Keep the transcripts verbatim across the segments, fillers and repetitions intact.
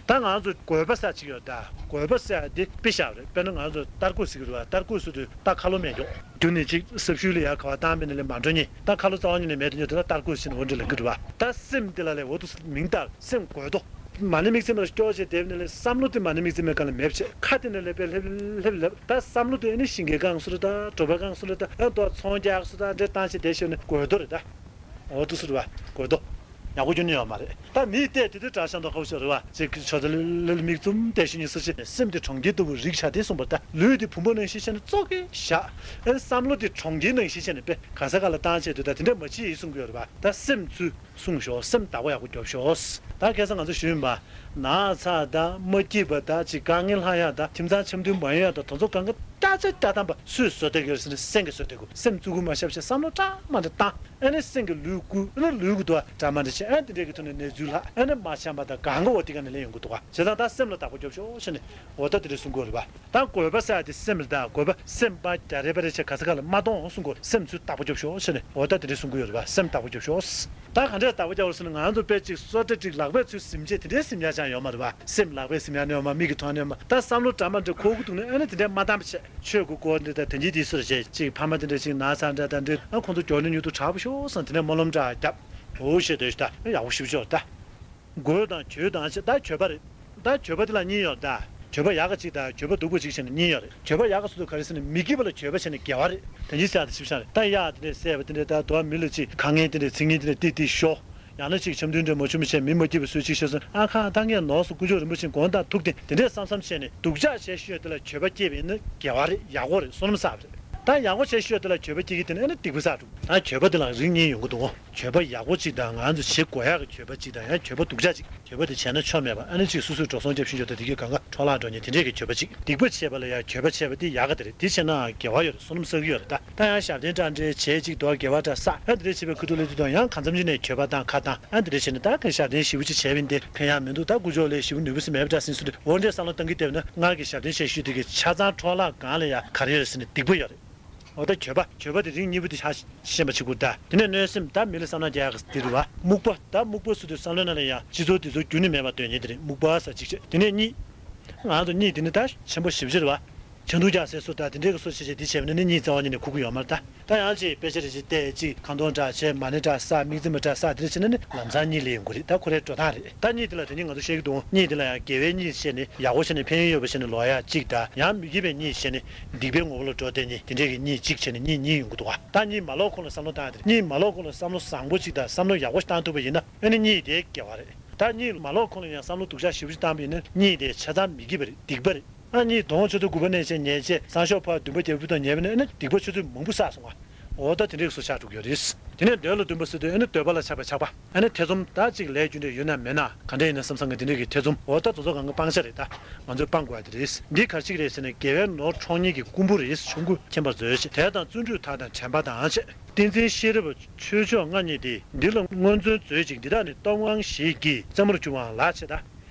ད་ང་ཚོ་དགོས་པ་ཟེར་ཅིག་ཡོད་ད། དགོས་པ་ཟེར་དེ་དཔེ་བཞག་རེད། དཔེར་ན་ང་ཚོ་རྟ་རྒོད་ཟེར་གྱི་རེད་བ། རྟ་རྒོད་ཟེར་དུས་རྟ་ཁ་ལོ་མེད་མགྱོགས། རྒྱུ་ནི་ཅིག་ཟབ་ཤུལ་ལ་ཡར་ག་བ་བཏང་པས་ན་ལས་མ་འགྲོ་ཉེ། རྟ་ཁ་ལོ་རྩ་བ་ཉིད་ནས་མེད་དུ་ཉོ་དེ་ལ་རྟ་རྒོད་ཟེར་ནས་འོ་འདྲ་ལབ་ཀྱི་རེད་བ། ད་སེམས་དེ་ལ་ལས་འོ་དུ་མིང་བཏགས་སེམས་དགོས་དོ། མ་ཎི་དམིགས་བརྩེ་མ་ལ་སྐྱོ་བྱས་བསྡད་ནས་ལས་བསམ་བློ་དེ་མ་ཎི་དམིགས་བརྩེ་མའི་སྒང་ལ་མེད་བྱས་ཁ་དེ་ནས་ལས་པས་ལྷེབ་ལྷེབ་ལྷེབ། ད་བསམ་བློ་དེ་ནི་ཞིང་ཁའི་སྒང་སུ་རེད་ད། གྲོད་པའི་སྒང་སུ་རེད་ད། ཨ་ཏོ་ཚོང་རྒྱག་སུ་ད་འདྲེ་བཏང་བྱས་བསྡད་ཤོར་ནས་དགོས་དོ་རེད་ད། འོ་དུ་སུ་རེད་བ། དགོས་དོ། ཡག་པོ་རྒྱུ་ནི་ཡོད་མ་རེད། ད་མིས་བལྟས་དེ་དུས་དྲག་ཤ་མདོག་ཁ་པོ་ཤོར་རེད་བ། ཅིག་ཆོས་ཚུལ་མིག་བཙུམ་བལྟས་ཤིང་ཉི་སུ་ཆེ་ནས་སེམས་དེ་གྲོང་ཁྱེར་ལྟ་བུ་རིག་བྱ་དེ་གསུངས་པ་རེད་ད། ལུས་དེ་བུམ་པ་ནང་བཞིན་བྱས་ནས་བཙོག་གེ་བཞག་ཨ་བསམ་བློ་དེ་གྲོང་ཁྱེར་ནང་བཞིན་བྱས་ནས་དཔེ་ག་ས་ག་ལ་བཏང་བྱས་དུས་ད་དེ་འདྲ་མ་བྱེད་ཡིན་གསུང་གི་ཡོད་རེད་བ། ད་སེམས་ཚུལ། སྲུང་ཤོག་སེམས་བདག་པོ་ཡག་པོ་རྒྱོབ་ཤོག་ད་ཁ་སང་ང་ཚོ་ཞུས་ཡིན་པ། ན་ཚ་དང་མ་སྐྱིད་པ་དང་ཅིག་དཀའ་ངལ་ལྷག་ཡག་དང་ཁྱིམ་ཚང་འཆམ་མཐུན་མ་ཡོང་ཡག་དང་དེ་ཚོ་གང་ག་སྐྲ་ཆ་སྐྲ་ཐམ་པ་སུས་བཟོ་བསྡད་ཀྱི་ཡོད་ཟེར་ན་སེམས་ཀྱིས་བཟོ་བསྡད་དགོས། སེམས་ཙུ་གུ་མ་ཤབ་ཤ་བསམ་བློ་གྲ་མ་འདྲ་བཏང་། ཨ་ནི་སེམས་ཀྱི་ལུས་བསྐུལ། ཨ་ནི་ལུས་ཀྱི་དུ་བ་གྲ་མ་འདྲ་བྱས། ཨ་ནི་དེ་འདྲས་ཀྱི་ཐོག་ནས་ནད་འཛུལ་ལྷག་ཨ་ནི་མ་འཆམ་པ་དང་གང་ག་འོ་དེ་ག་ནས་ལེན་ཡོང་གི་འདུག་བ། བྱས་ཙང་ད་སེམས་ལ་བདག་པོ་རྒྱོབ་ཤོག་ཟེར་ནས་འོ་ད་དེ་འདྲས་གསུང་གི་ཡོད་རེད་བ། ད་དགོས་པ་ཟེར་ཡ་དེ་སེམས་ལ་ད་དགོས་པ་སེམས་པ་རྒྱ་རེ་པ་རེ་བྱས་ག་ས་ག་ལ་མ་གཏོང་གསུང་གོ་སེམས་ཚུལ་བདག་པོ་རྒྱོབ་ཤོག་ཟེར་ནས་འོ་ད་དེ་འདྲས་གསུང་གི་ཡོད་རེད་བ། སེམས་བདག་པོ་རྒྱོབ་ཤོག་ད་ག་འདྲས་བདག་པོ་རྒྱག་རོགས་ཟེར་ན་ང་ཚོ་དཔེ་ཅིག་སོ་ཏྲ་ཏིག་ལག་པས་ཚུལ་ཟིན་བྱས་དེ་འདྲས་ཟིན་ཡ་ཅང་ཡོད་མ་རེད་བ། སེམས་ལག་པས་ཟིན་ཡ་ནི་ཡོད་མ། མིག་གིས་མཐོང་ནི་ཡོད་མ། ད་བསམ་བློ་འདྲ་མ་འདྲ་ཁོག་གུ་འདུག་ནས་ཨ་ནི་དེ་འདྲས་མ་བཏང་བ་བྱས་ཆོས་གུ་གོ་འདྲ་ད་དེ་འདྲས་དེ་སུ་རེད་བྱས་ཅིག་ཕ་མ་དེ་འདྲས་ཅིག་ན་ཚ་འདྲ་ད་འདྲས་ཨ་ཁོང་ཚོ་མགྱོགས་ནས་མྱུར་དུ་དྲག་པོ་ཤོག་བསམ་དེ་འདྲས་སྨོན་ལམ་འདྲ་རྒྱབ། འོ་ཤེས་འདོད་ཤི་ད་ཡག་པོ་ཞིབ་ཤོག་ད། དགོས་དང་གྱོད་དང་ཅེས་ད་གྱོད་པ་རེད། ད་གྱོད་པ་དེ་ལ་གཉིས་ཡོད་ད། གྱོད་པ་ཡག་ག་གཅིག་དང་གྱོད་པ་སྡུག་པ་གཅིག་བྱས་ནས་གཉིས་ཡོད་རེད། གྱོད་པ་ཡག་ག་སུ་དུ་ག་རེ་ཟེར་ན་མི་དགེ་བ་ལ་གྱོད་པ་བྱས་ནས་དགེ་བ་རེད། དེ་གཉིས་ཟེར་ཡག་དེ་ཞིབ་ཆ་རེད། ད་ཡག་དེ་འདྲས་བསད་པ་དེ་འདྲས་ད་དུ་བ་མི་ལ་ཅིག་དཀའ་ངལ་དེ་འདྲས་ཚིག་ངན་དེ་འདྲས་ཏིག་ཏིག་ཤོ། ཡང་ན་ཅིག་འཆམ་མཐུན་འདྲ་མ་བྱུང་མི་བྱས་མི་མ་སྐྱིད་པ་བཟོས་ཅིག་བྱས་སོང་ཨ་ཁ་ད་ངས་ནོར་སོང་དཀོན་མཆོག་རིན་པོ་ཆེ་དགོངས་དག་ཐུགས་བདེན་དེ་འདྲས་བསམ་བསམ་བྱས་ནས་སྡུག་ཅག་བྱས་ཤོད་དེ་ལ་གྱོད་པ་སྐྱེས་པ་ཡིན་ན་དགེ་བ་རེད། ཡག་པོ་རེད། བསོད་ནམས་བསགས་པ་རེད། ད་ཡག་པོ་བྱས་ཤོད་དེ་ལ་གྱོད་པ་སྐྱེ་གི་དེ་ནས་ཨ་ནི་སྡིག་པ་བསགས་འགྲོ། ད་གྱོད་པ་དེ་ལ་རིགས་གཉིས་ཡོང་གི་འདུག་གོ་གྱོད་པ་ཡག་པོ་གཅིག་དང་ང་ཚོ་བྱེད་དགོས་ཡག་གི་གྱོད་པ་གཅིག་དང་ཡང་གྱོད་པ་སྡུག་ཅག་གཅིག་གྱོད་པ་དེ་བྱས་ན་ཆོ་མེད་པ་ཨ་ནི་གཅིག་སོ་སོའི་འགྲོ་སོང་རྒྱབ་ཤིང་འཇོག་དང་དེ་གས་གང་ག་འཕྲོ་བརླག་འགྲོ་ཉེན་དེ་འདྲས་ཀྱི་གྱོད་པ་གཅིག་སྡིག་པ་བྱས་པ་ལ་ཡང་གྱོད་པ་བྱས་པ་དེ་ཡག་ག་དེ་རེད། དེ་བྱས་ན་དགེ་བ་ཡོད་རེད། བསོད་ནམས་བསགས་ཀྱི་ཡོད་རེད། ད་ད་ཡང་ཞབས་བརྟན་འདྲ་འདྲས་བྱས་གཅིག་དོ་དགེ་བ་འདྲ་བསགས་ཨ་དེ་འདྲས་བྱས་པའི་ཁུ་ཐུག་ལས་དུས་དང་ཡང་གང་འཚམ་ཅིག་ནས་གྱོད་པ་དང་ཁ་བཏང་ཨ་དེ་འདྲས་བྱས་ནས་ད་ག་ཞབས་བརྟན་ཞེ་པོ་ཅིག་བྱས་པ་ཡིན་ཏེ་ཕན་ཡག་མི་འདུག་ད་དཀོན་མཆོག་ལས་ཞེ་པོ་ནུས་པ་ཟིན་མེད་པ་འདྲ་ཟིན་སུ་རེད། འོ་འདྲས་བསམ་བློ་གཏང་གི་བསྡད་པ་ན་སྔར་གྱི་ཞབས་བརྟན་བྱས་ཤུལ་དེ་གས་ཆ་ཚང་འཕྲོ་བརླག་སྒང་ལ་ཡང་ག་རེ་ཡོད་རེད་ཟེར་ན་སྡིག་པ་ཡོད་རེད། འོ་ད་གྱོད་པ། གྱོད་པ་དེ་རིགས་གཉིས་པོ་དེ་ཧ་ཤེས་པ་བྱེད་དགོས་ད། དེ་ནས་གནོད་སེམས་ད་མི་ལ་བསམ་ན་རྒྱག་ཡག་དེ་རེད་བ། རྨུགས་པ་ད་རྨུགས་པ་སུ་དེ་བསམ་བློ་ནང་ལ་ཡང་སྤྱི་ཚོགས་དེ་ཚོ་རྒྱུ་ནི་མེད་པ་འདོད་ཉེན་དེ་རེད། རྨུགས་པ་ས་གཅིག་བྱས་དེ་ནས་གཉིས། ང་ཚོ་གཉིད་དེ་ནི་ད་ཆེན་པོ་ཞེ་པོ་ཅིག་རེད་བ། ཆང་འཐུང་རྒྱག་སའི་སོ་ད་དེ་འདྲའི་གི་སོ་ཤེས་བྱས་དེ་བྱས་པ་ནི་ནི་གཉིད་རྩ་བ་ཉིད་ནས་ཁུག་གི་ཡོད་མ་རེད་ད། ད་ཡང་ཅིག་དཔེ་ཆ་རེ་ཅིག་བལྟས་ཅིག་ཁ་འདོན་འདྲ་བྱས་མ་ཎི་འདྲ་བསགས་དམིགས་བརྩེ་མ་འདྲ་བསགས་དེ་འདྲ་བྱས་ན་ནི་ལམ་སང་གཉིད་ལེན་ཡོང་གི་རེད། ད་ཁོ་རའི་འགྲོ་སྟངས་རེད། ད་གཉིད་དེ་ལ་དེ་ནི་ང་ཚོ་བཤད་ཀྱི་འདུག་གཉིད་དེ་ལ་ཡང་དགེ་བའི་གཉིད་བྱས་ནས་ཡག་པོ་བྱས་ནས་ཕན་ཡོན་ཡོད་པ་བྱས་ནས་ལོག་ཡག་གཅིག་དང་ཡང་མི་དགེ་བའི་གཉིད་བྱས་ནས་སྡིག་པའི་ངོ་བོ་ལ་འགྲོ་བསྡད་གཉིད་དེ་འདྲས་ཀྱི་གཉིད་གཅིག་བྱས་ནས་གཉིད་གཉིས་ཡོང་གི་འདུག་ག་ད་གཉིད་མ་ལོག་གོང་ལ་བསམ་བློ་བཏང་ཡ་དེ་རེད། གཉིད་མ་ལོག་གོང་ལ་བསམ་བློ་བཟང་པོ་གཅིག་དང་བསམ་བློ་ཡག་པོ་ཞིག་བཏང་ཐུབ་པ་ཡིན་ན་ཨ་ནི་གཉིད་དེ་དགེ་བ་རེད། ད་གཉིད་མ་ལོག་གོང་ལ་ཡང་བསམ་བློ་སྡུག་ཅག་ཞེ་པོ་ཅིག་བཏང་པ་ཡིན་ན་གཉིད་དེ་ཆ་ཚང་མི་དགེ་བ་རེད། སྡིག་པ་རེད། ཨ་ནི་དོན་ཆུ་ཚོད་དགུ་པ་ནས་བྱས་ཉལ་བྱས་སང་ཞོགས་ཕར་བདུན་པ་བརྒྱད་པ་དང་ཉལ་བ་ནས་ཨ་ནི་སྡིག་པ་ཆུ་ཚོད་མང་པོ་བསགས་སོང་ང་། འོ་ད་དེ་འདྲའི་སུ་ཆགས་འགྲོ་གི་ཡོད་རེད། དེ་ནས་འདོད་ལ་འདུན་པ་ཟེར་དུས་ཨ་ནི་འདོད་པ་ལ་ཆགས་པའི་ཆགས་པ། ཨ་ནི་ཐེ་ཚོམ་ད་ཅིག་ལས་རྒྱུ་འབྲས་ཡོད་ན་མེད་ན་ག་འདྲ་ཡིན་ན་བསམ་བསམ་གི་དེ་འདྲའི་གི་ཐེ་ཚོམ། འོ་ད་དེ་ཚོ་གང་གི་སྤང་བྱ་རེད་ད། ང་ཚོས་སྤང་དགོས་ཡ་དེ་རེད། འདི་ག་རེ་ཅིག་རེད་ཟེར་ན་དགེ་བའི་ནོར་འཕྲོག་མཁན་གྱི་རྐུན་པོ་རེད། ཆོམ་རྐུན་མཁྱེན་པར་མཛོད་ཅིག་དད་དང་བརྩོན་འགྲུས་དག་དང་དྲན་པ་དང་བཅས། ཏིང་འཛིན་ཤེས་རབ་ཆོས་མཆོག་ལྔ་གཉིས་ཏེ། འདི་ལ་སྔོན་བརྩོན་མཛོད་ཅིག་འདི་དག་ནི། སྟོབས་དབང་ཞེས་བགྱི་རྩེ་མོར་འགྱུར་བའང་ལགས་ཅེས་དང་།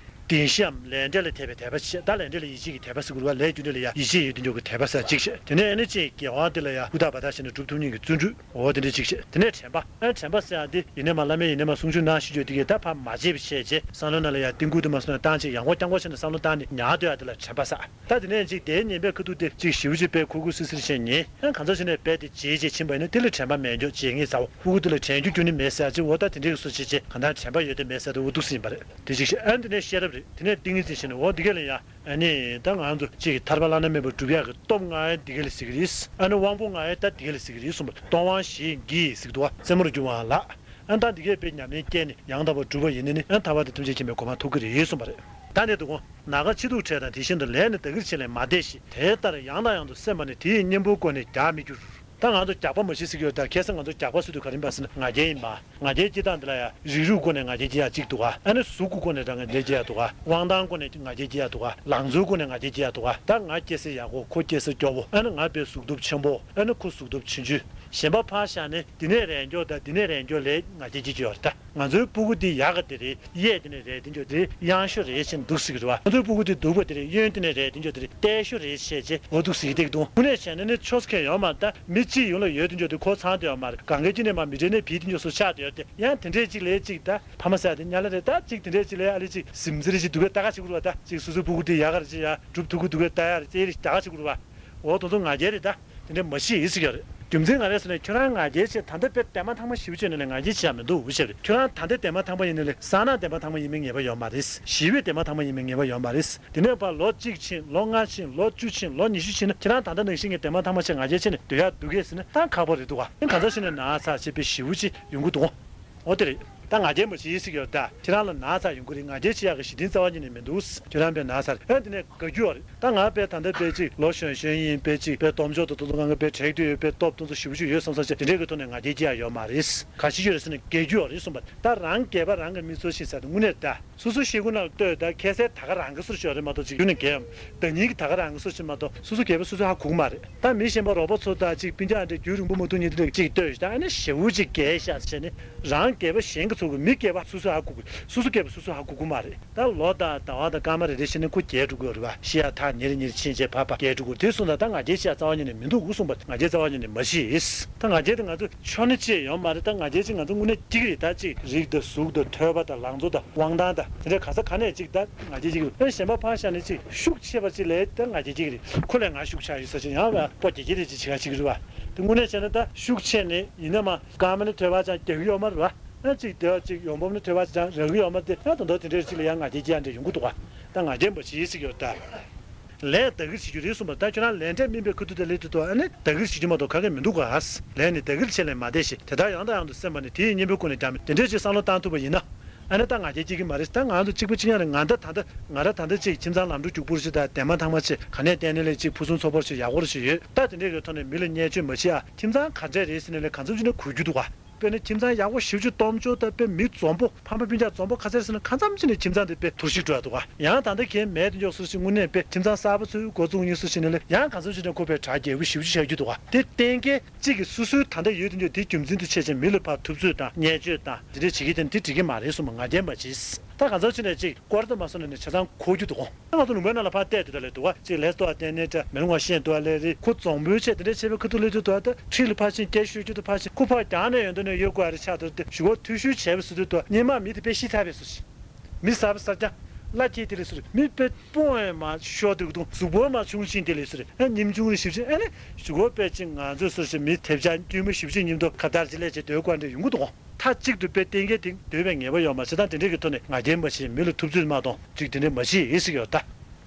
བདེན་བཞིའམ་ལས་འབྲས་ལ་དད་པའི་དད་པ་བྱས། ད་ལས་འབྲས་ལ་ཡིད་ཆེས་ཀྱི་དད་པ་ཟེར་དགོས་རེད་བ། ལས་རྒྱུ་འབྲས་ལ་ཡང་ཡིད་ཆེས་ཡོད་དེ་འཇོག་གི་དད་པ་ཟེར་གཅིག་བྱས། དེ་ནས་ཨ་ནི་ཅིག་དགེ་བ་འདི་ལ་ཡང་ཧུར་ཐག་འབད་ཐག་བྱས་ནས་སྒྲུབ་ཐུབ་མཁན་གྱི་བརྩོན་འགྲུས། འོ་དེ་འདྲ་གཅིག་བྱས། དེ་ནས་དྲན་པ། ཨ་དྲན་པ་ཟེར་ཡ་འདི་ཡིན་ནའི་མ་བླ་མས་ཡིན་ནའི་མ་གསུང་ཆོས་གནང་ཞུ་རྒྱུ་དེ་གས་ད་ཕར་མ་བརྗེད་པ་བྱས་རྗེས་བསམ་བློ་ནང་ལ་ཡང་རྟིང་སྐུལ་དུ་མ་སོང་ནས་བཏང་བྱས་ཡང་སྒོ་རྐྱང་སྒོ་བྱས་ནས་བསམ་བློ་བཏང་ནས་ཉར་སྡོད་ཡ་དེ་ལ་དྲན་པ་ཟེར། ད་དེ་ནས་ཅིག་དེའི་ཉན་པའི་ཁ་ཐུག་དེ་ཅིག་ཞེ་པོ་ཅིག་དཔེ་ཁུར་ཁུར་སིར་སིར་བྱས་ཉན། ཨ་གང་ཟག་ཅིག་ནས་དཔེ་དེ་བརྗེད་བྱས་ཕྱིན་པ་ཡིན་ན་དེ་ལ་དྲན་པ་མེད་འགྱོ། བརྗེད་ངེས་ཚ་བོ་ཧུ་གུ་དེ་ལ་དྲན་རྒྱུ་རྒྱུ་ནི་མེད་ཟེར་ཅིག་འོ་ད་དེ་འདྲའི་སུ་བྱེད་ཅེས་གང་ལྟར་དྲན་པ་ཡོད་དེ་མེད་ཟེར་དེ་འུ་ཐུག་སྲིད་ཡིན་པ་རེད། དེ་ཅིག་བྱས། ཨ་འདི་ནས་ཤེས་རབ་རེད། དེ་ནས་ཏིང་ངེ་འཛིན་བྱས་ནས་འོ་འདི་ག་ལ་ཡ། ཨ་ནི་ད་ང་ཚོ་གཅིག་གི་ཐར་པ་བླ་ན་མེད་པ་སྒྲུབ་ཡག་གི་སྟོབས་ལྔ་ཡང་འདི་ག་ལ་ཟེར་གི་རེད། ཨ་ནི་དབང་པོ་ལྔ་ཡང་ད་འདི་ག་ལ་ཟེར་གི་རེད་གསུངས་པ། སྟོབས་དབང་ཞེས་བགྱི་ཟེར་གི་འདུག་བ། རྩེ་མོར་འགྱུར་བའང་ལགས། ཨ་ད་འདི་གས་དཔེ་ཉམས་ལེན་བསྐྱལ་ནས་ཡང་དག་པར་གྲུབ་པ་ཡིན་ན་ནི་ཨ་ཐར་པ་དང་ཐམས་ཅད་མཁྱེན་པའི་གོ་འཕང་ཐོབ་ཀྱི་རེད་གསུངས་པ་རེད། ད་ནི་འདུག་གོ། ན་རྒ་འཆི་སྡུག་བྲལ་དང་དེ་བཞིན་དུ། ལས་ནི་བདག་གིར་བྱས་ལས་མ་འདས་ཤིང་། དེ་ལྟར་ཡང་དང་ཡང་དུ་སེམས་པ་ནི། དེ་ཡི་གཉེན་པོའི་སྒོ་ནས་རྒྱགས་མི་འགྱུར། ད་ང་ཚོ་རྒྱགས་པ་མ་བྱེད་ཟེར་གྱི་ཡོད་ད། ཁ་སང་ང་ཚོ་རྒྱགས་པ་ཟེར་དུས་ག་རེ་ཡིན་པ་ཟེར་ན་ང་རྒྱལ་ཡིན་པ། ང་རྒྱལ་སྐྱེ་སྟངས་འདི་ལ་ཡང་རིགས་རུས་སྒོ་ནས་ང་རྒྱལ་སྐྱེ་ཡ་གཅིག་འདུག་ག་ཨ་ནི་གཟུགས་ཀྱི་སྒོ་ནས་ད་ང་རྒྱལ་སྐྱེ་ཡ་འདུག་ག་དབང་ཐང་སྒོ་ནས་ང་རྒྱལ་སྐྱེ་ཡ་འདུག་ག་ལང་ཚོའི་སྒོ་ནས་ང་རྒྱལ་སྐྱེ་ཡ་འདུག་ག་ད་ང་སྐྱེ་ས་ཡག་པོ། ཁོ་སྐྱེ་ས་སྐྱོ་བོ། ཨ་ནི་ང་དཔེ་གཟུགས་སྟོབས་ཆེན་པོ། ཨ་ནི་ཁོ་གཟུགས་སྟོབས་ཆུང་ཆུང་ གཞན་པ་ཕར་བཞག་ནས་འདི་ནས་རེད་མགྱོགས་དང་འདི་ནས་རེད་མགྱོགས་ལས་ང་རྒྱལ་སྐྱེ་གི་ཡོད་རེད་ད། ང་ཚོའི་སྤུ་གུ་འདི་ཡག་ག་དེ་རེད། གཡས་དེ་ནས་རེད་དེ་མགྱོགས་དེ་རེད། གཡང་ཤོ་རེད་ཕྱིན་འདུག་ཟེར་གི་རེད་བ། ང་ཚོའི་སྤུ་གུ་འདི་སྡུག་པ་དེ་རེད། གཡོན་དེ་ནས་རེད་དེ་མགྱོགས་དེ་རེད། གཏད་ཤོ་རེད་བྱས་བྱས་འོ་འདུག་ཟེར་གི་བསྡད་ཀྱི་འདུག་དངོས་གནས་བྱས་ན་ནི་ཆོས་ཁས་ཡོད་མ་རེད་ད། མི་གཅིག་ཡོང་ལ་ཡོད་དེ་མགྱོགས་དེ་ཁོ་ཚང་དེ་ཡོད་མ་རེད། གང་གའི་དཀྱིལ་ནས་མ་མི་འདྲེ་ནས་བིས་དེ་མགྱོགས་སུ་ཆགས་དེ་ཡོད་དེ། ཡང་དེ་འདྲས་གཅིག་ལས་གཅིག་ད་ཕ་མ་ཟེར་ཡ་དེ་ཉལ་ལ་རེད་ད། གཅིག་དེ་འདྲས་གཅིག་ལས་ཨ་ལེ་གཅིག་ཟིམ་ཟི་རེ་གཅིག་སྡུག་ག་ལྟ་ག་བྱེད་དགོས་རེད་བ་ད། གཅིག་སོ་སོའི་སྤུ་གུ་དེ་ཡག་ག་རེ་གཅིག་ཡ་སྒྲུབ་ཐུབ་གི་འདུག་ག་ལྟ་ཡ་རེ་རྩེ་རེ་ལྟ་ག་བྱེད་དགོས་རེད་བ། འོ་དེ་ཚོ་ང་རྒྱལ་རེད་ད། དེ་འདྲ་མ་ཤེས་ཟེར་གྱི་ཡོད་རེད། རྒྱུ་མཚན་ག་རེ་ཟེར་ན་ཁྱོད་རང་ང་རྒྱལ་བྱེད་ད་ལྟ་དཔེ་དེ་མ་ཐང་མ་ཞེ་པོ་བྱས་ནས་ལས་ང་རྒྱལ་བྱེད་ཡ་མི་འདུག་ཞེས་རེད། ཁྱོད་རང་ད་ལྟ་དེ་མ་ཐང་མ་ཡིན་ནས་ལས་ས་ན་དེ་མ་ཐང་མ་ཡིན་མིན་ངེས་པ་ཡོད་མ་རེད། ཞི་བའི་དེ་མ་ཐང་མ་ཡིན་མིན་ངེས་པ་ཡོད་མ་རེད། དེ་ནས་ཕར་ལོ་གཅིག་ཕྱིན་ལོ་ལྔ་ཕྱིན་ལོ་བཅུ་ཕྱིན་ལོ་ཉི་ཤུ་ཕྱིན་ན་ཁྱེད་རང་ད་ལྟ་ནང་བཞིན་གྱི་དེ་མ་ཐང་མ་བྱས་ང་རྒྱལ་བྱས་ནས་སྡོད་ཡ་འདུག་གས་ཟེར་ན་ད་ཁག་པོ་རེད་འདུག་ག་ཨེ་གང་ཟག་ཞིག་ནས་ན་ཚ་བྱེད་པའི་ཞི་བོ་ཅིག་ཡོང་གི་འདུག་ག་འོ་དེ་རེད། ད་ང་རྒྱལ་མ་བྱེད་ཟེར་གྱི་ཡོད་ད། ཁྱེད་རང་ལ་ན་ཚ་ཡོང་གི་རེད། ང་རྒྱལ་བྱེད་ཡག་གི་གཞི་རྟེན་རྩ་བ་ཉིད་ནས་མི་འདུག་ཁྱོད་རང་དཔེ་ན་ཚ་རེད། ཨ་དེ་ནས་དགའ་རྒྱུ་ཡོད་རེད། ད་ང་དཔེ་ད་ལྟ་དཔེ་ཅིག་ལོ་གཞོན་གཞོན་ཡིན། དཔེ་ཅིག་དཔེ་སྟོབས་འབྱོར་དང་དོ་དོ་གང་ག་དཔེ་དྲེག་དུས་ཡོད། དཔེ་སྟོབས་དེ་ཚོ་ཞེ་པོ་ཅིག་ཡོད་བསམ་བསམ་བྱས་དེ་འདྲའི་གི་ཐོག་ནས་ང་རྒྱལ་སྐྱེ་ཡག་ཡོད་མ་རེད། ག་ཤེད་ཡོད་རེད་ཟེར་ན་རྒས་རྒྱུ་ཡོད་རེད་གསུངས་པ། ད་རང་རྒས་པ་རང་གི་མིག་ཚོར་ཤེས་ས་དེ་དངོས་གནས་ད་སོ་སོ་ཤེས་ཁུངས་ནང་ལ་ལྟོས། ད་ཁ་སང་ད་ག་རང་གི་སུ་ཞིག་ཡོད་རེད་མ་གཏོགས་ཅིག་རྒྱུ་ནས་རྒས་ཡོད། ད་ཉིན་གྱི་ད་ག་རང་གི་སུ་ཞིག་མ་གཏོགས་སོ་སོ་རྒས་པ་སོ་སོ་ཧ་གོ་གི་མ་རེད། ད་མི་གཞན་པ་རོགས་པ་ཚོ་དང་ཅིག་སྤུན་ཀྱག་འདྲ་རྒྱུན་རིང་པོ་མ་ཐུག་མཁན་དེ་འདྲ་ཅིག་ལྟོས་ཤིག་ད་ཨ་ནི་ཞེ་པོ་ཅིག་རྒས་ཤག་བྱས་ནས་རང་རྒས་པ་གཞན་གྱི་ཚོ་གི་མི་རྒས་པ་སོ་སོ་ཧ་གོ་གི། སོ་སོ་རྒས་པ་སོ་སོ་ཧ་གོ་གི་མ་རེད། ད་ལོ་དང་ཟླ་བ་དང་སྐར་མ་རེ་རེ་བཞིན་ནས་ཁོ་རྒས་འགྲོ་གི་ཡོད་རེད་བ། ཤི་ཡག་ཐག་ཉེ་རེ་ཉེ་རེ་ཕྱིན་བྱས་ཕར་ཕར་རྒས་འགྲོ་གི་ཡོད་རེད། དེ་སོང་ཙང་ད་ང་རྒྱལ་བྱེད་ཡག་རྩ་བ་ཉིད་ནས་མི་འདུག་གསུངས་པ། ང་རྒྱལ་རྩ་བ་ཉིད་ནས་མ་བྱེད། ད་ང་རྒྱལ་དེ་ང་ཚོ་ཆོ་ནི་ཅེས་ཡོད་མ་རེད། ད་ང་རྒྱལ་ཅིག་ང་ཚོ་དངོས་གནས་སྐྱེ་གི་རེད། ད་ཅིག་རིགས་དང་གཟུགས་དང་ཐོས་པ་དང་ལང་ཚོ་དང་དབང་ཐང་དང་དེ་འདྲ་ག་ས་ག་ནས་ཅིག་ད་ང་རྒྱལ་སྐྱེ་གི་རེད། གཞན་པ་ཕར་བཞག་ནས་ཅིག་ཤུགས་ཆེ་བ་ཅིག་ལས་ད་ང་རྒྱལ་སྐྱེ་གི་རེད། ཁོ་ལས་ང་ཤུགས་ཆག་ཡོད་ས་ཅིག་ཡང་བས་པོ་རྒྱལ་སྐྱེ་རེད་ཅིག་བྱེད་ག་བྱེད་གི་རེད་བ། དེ་དངོས་གནས་བྱས་ན་ད་ཤུགས་ཆེ་ནས་ཡིན་ན་མ་སྐར་མ་ནི་ཐོས་པ་ཅང་རྒྱག་གི་ཡོད་མ་རེད་བ། ཨ་ཅིག་དེ་བ་ཅིག་ཡོང་འབབ་ནི་ཐོས་པ་ཅང་རག་གི་ཡོད་མ་རེད། དེ་ཡང་དོན་དག་དེ་འདྲའི་ཅིག་ལ་ཡང་ང་རྒྱལ་སྐྱེ་ཡ་འདྲ་ཡོང་གི་འདུག་ག་ད་ང་རྒྱལ་མ་བྱེད་ཟེར་གྱི་ཡོད་ད། ལས་བདག་གིར་བྱེད་རྒྱུ་རེད་གསུངས་པ། ད་ཁྱོད་རང་ལས་འབྲས་སྨིན་པའི་ཁ་ཐུག་དེ་སླེབས་དུས་ད་ཨ་ནི་བདག་གིར་བྱེད་རྒྱུ་མ་གཏོགས་ག་གེ་མི་འདུག་ག་ལས་ནི་བདག་གིར་བྱེད་ལས་མ་འདས་ཤིང་། དེ་ལྟར་ཡང་དང་ཡང་དུ་སེམས་པ་ནི། དེ་ཡི་གཉེན་པོའི་སྒོ་ནས་ཀྱང་མིན། དེ་འདྲའི་ཅིག་བསམ་བློ་བཏང་ཐུབ་པ་ཡིན་ན། ཨ་ནི་ད་ང་རྒྱལ་སྐྱེ་གི་མ་རེད། ད་ང་ཚོ་གཅིག་པ་གཅིག་རྐྱང་རེད། ང་ད་ད་ལྟ་ང་ར་ད་ལྟ་ཅིག་ཁྱིམ་ཚང་ལམ་འགྲོ་རྒྱུག་པོ་རེད་ཅིག་དང་དེ་མ་ཐང་མ་ཅིག་ག་ནས་བལྟས་ནས་ལས་ཅིག་ཕུན་སུམ་ཚོགས་པོ་ཅིག་ཡག་པོ་རེ་ཞིག་ཡོད། ད་དེ་འདྲའི་གི་ཐོག་ནས་མི་ལ་བརྙས་བཅོས་མ་བྱེད་ཨ། ཁྱིམ་ཚང་ག་འདྲས་རེད་ཟེར་ནས་ལས་གང་འཚམ་ཅིག་ནས་གོ་རྒྱུ་འདུག་ག་དཔེར་ན་ཁྱིམ་ཚང་ཡག་པོ་ཞེ་པོ་ཅིག་སྟོབས་འབྱོར་དང་དཔེ་མི་འཛོམས་པོ་ཕ་མ་སྤུན་ཀྱག་འཛོམས་པོ་ག་ཚད་ཟེར་ན་གང་འཚམ་ཅིག་ནས་ཁྱིམ་ཚང་དེ་དཔེ་འཐོར་ཞིག་འགྲོ་ཡ་འདུག་ག་ཡང་ད་ལྟ་གལ་མེད་དུ་འཇོག་སུ་ཞིག་དངོས་གནས་དཔེ་ཁྱིམ་ཚང་གསར་པ་ཚོའི་འགོ་བཙུགས་ཉིན་སུ་ཞིག་ནས་ལས་ཡང་གང་འཚམ་ཅིག་ནས་ཁོ་དཔེ་གྲ་རྒྱས་པོ་ཞེ་པོ་ཅིག་ཆགས་རྒྱུ་འདུག་ག་དེ་གཏན་འཁེལ་གཅིག་གིས་སུ་སུའི་ད་ལྟ་ཡོད་དུ་འཇོག་དེ་རྒྱུ་མཚན་དུ་བྱས་ཅིང་མི་ལ་ཕར་ཐུབ་ཚོད་དང་བརྙས་བཅོས་དང་དེ་འདྲས་བྱེད་ཀྱི་དེ་དེ་འགྲིག་གི་མ་རེད་གསུངས་པ། ང་རྒྱལ་མ་བྱེད། ད་གང་འཚམ་ཅིག་ནས་ཅིག་སྐོར་དུ་མ་སོང་ནས་ནས་ཆ་ཚང་གོ་རྒྱུ་འདུག་ག་ང་ཚོ་ལུང་པའི་ནང་ལ་ཕར་བལྟས་དུས་ད་ལས་འདུག་ག་ཅིག་ལས་ལྟོ་བ་བསྟན་ནས་འདྲ་མི་རུང་བ་ཤེས་འདུག་ག་ལས་རེད། ཁོ་འཛོམས་པོའི་ཆེད་དེ་འདྲས་བྱས་པའི་ཁ་ཐུག་ལས་དུས་འདུག་ག་ད་ཁྲིད་ལ་ཕར་ཕྱིན་སྐད་ཤོད་རྒྱུ་དང་ཕར་ཕྱིན་ཁོ་ཕར་རྒྱང་ནས་ཡོང་དུས་ནས་ཡོད་དགོས་ཨ་རེ་ཆགས་འདུག་སྟེ་གཞུག་གུ་ཐུག་ཤུལ་བྱས་པ་སུ་དུས་འདུག་ག་སྙན་མ་མི་དེ་དཔེ་ཤི་ཚར་བས་སུ་ཞིག་མི་གསར་པ་གསར་རྐྱང་བླ་སྐྱེས་དེ་ལས་སུ་རེད། མི་དཔེ་སྤུངས་ཨེ་མ་ཤོར་དུས་འདུག་གཟུགས་པོ་མ་ཆུང་ཆེན་དེ་ལས་སུ་རེད། ཨ་ཉིམ་ཆུང་རེ་ཞིབ་ཆེ་ཨ་ནི་གཞུག་གུ་དཔེ་ཅིག་ང་ཚོས་སུ་ཞིག་མི་ཐེབས་ཆག་དཀྱུས་མ་ཞིབ་ཆེ་ཉིམ་དུ་ཁ་དར་ཅིག་ལས་བྱེད་སྡོད་དགོས་འདྲ་ཡོང་གི་འདུག་ག་མཐའ་གཅིག་ཏུ་དཔེ་གཏན་འཁེལ་དེ་སྡོད་པའི་ངེས་པ་ཡོད་མ་རེད། ད་དེ་འདྲས་ཀྱི་ཐོག་ནས་ང་རྒྱལ་མ་བྱེད། མི་ལ་ཐུབ་ཚོད་མ་གཏོང་། ཅིག་དེ་འདྲས་མ་བྱེད་ཟེར་གྱི་ཡོད་ད།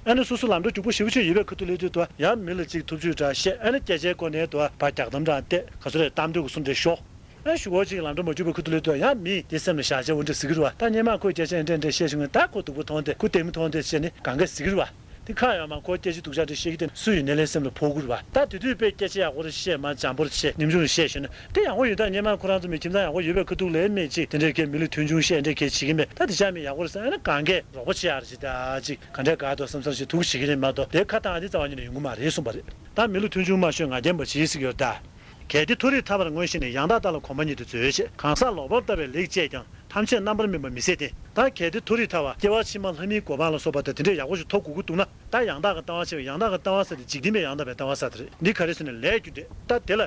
ཨ་ནི་སོ་སོ་ལམ་འགྲོ་རྒྱུག་པོ་ཞེ་པོ་ཅིག་ཡོད་པའི་ཁ་ཐུག་སླེབས་དུས་དུ་ཡང་མི་ལ་ཅིག་ཐུབ་ཚོད་འདྲ་བཤད། ཨ་ནི་སྐད་ཆའི་སྒོ་ནས་དུ་བ་རྒྱག་གཏམ་འདྲ་བལྟས་ག་ཚོད་རེད་གཏམ་འདོད་ཀྱི་གསུང་འདྲ་ཤོག་ཨ་ཞུ་གོ་ཅིག་ལམ་འགྲོ་མ་རྒྱུག་པའི་ཁ་ཐུག་སླེབས་དུས་ཡང་མི་དེ་སེམས་ལ་བཞག་བྱས་འོ་འདྲ་ཟེར་གྱི་རེད་བ། ད་སྔོན་མ་ཁོས་སྐད་ཆ་འདྲ་འདྲ་བཤད་བྱུང་ན་ད་ཁོ་སྡུག་པོ་མཐོང་སྟེ་ཁོ་བདེ་མོ་མཐོང་སྟེ་བཤད་ནས་གང་ག་ཟེར་གྱི་རེད་བ། དེ་ཁ་ཡོད་མ་ཁོ་སྐད་ཆ་སྡུག་ཅག་འདྲ་བཤད་ཀྱི་དེ་སུ་ཡིན་ནའི་ལས་སེམས་ལ་ཕོག་གི་རེད་བ། ད་དེ་དུས་དཔེ་སྐད་ཆ་ཡག་པོ་རེ་བཤད་མ་འཇམ་པོ་རེ་བཤད་ཉམ་ཆུང་རེ་བཤད་ཞུས་ན་དེ་ཡག་པོ་ཡོད། ད་སྔོན་མ་ཁོ་རང་ཚོ་མི་ཁྱིམ་ཚང་ཡག་པོ་ཡོད་པའི་ཁ་ཐུག་ལས་མེད་ཅིག་དེ་འདྲའི་སྐད་མི་ལུས་མཐུན་ཆུང་བཤད་འདྲ་སྐད་བྱེད་ཀྱི་མེད། ད་དེ་ཆ་མི་ཡག་པོ་རེ་ཟེར་ཨ་ནི་གང་གས་རོགས་པ་བྱེད་ཡག་རེ་བྱེད་ད་ཅིག་ག་འདྲས་ག་འདུག་བསམ་བསམ་ཞིག་འདུག་བྱེད་ཀྱི་རེད་མ་གཏོགས་དེ་ཁ་བཏང་དེ་རྩ་བ་ཉིད་ནས་ཡོང་གི་མ་རེད་གསུངས་པ་རེད། ད་མི་ལུས་མཐུན་ཆུང་མ་ཤོད་ང་རྒྱལ་མ་བྱེད་ཟེར་གྱི་ཡོད་ད། གལ་ཏེ་མཐོ་རིས་ཐར་པར་མངོན་ཤེས་ནས། ཡང་དག་བདག་ལ་གོམས་པ་ཉིད་དུ་མཛོད་ཅེས། གང་ཟག་ལོག་པར་ལྟ་བའི་ལེགས་སྤྱད་ཀྱང་། ཐམས་ཅད་རྣམ་པར་སྨིན་པ་མི་ཟད་དེ། ད་གལ་ཏེ་མཐོ་རིས་ཐར་པ་སྐྱེ་བ་ཕྱི་མ་ལྷ་མིའི་གོ་འཕང་ལ་སོགས་པ་དང་དེ་འདྲས་ཡག་པོ་ཞིག་ཐོབ་དགོས་ཀྱི་འདུག་ན། ད་ཡང་དག་གི་ལྟ་བ་བྱས་པའི་ཡང་དག་གི་ལྟ་བ་ཟེར་དེ་འཇིག་རྟེན་པའི་ཡང་དག་པའི་ལྟ་བ་ཟེར་དེ་རེད། འདི་ག་རེ་ཟེར་ན་ལས་རྒྱུ་འབྲས། ད་དེ་ལ་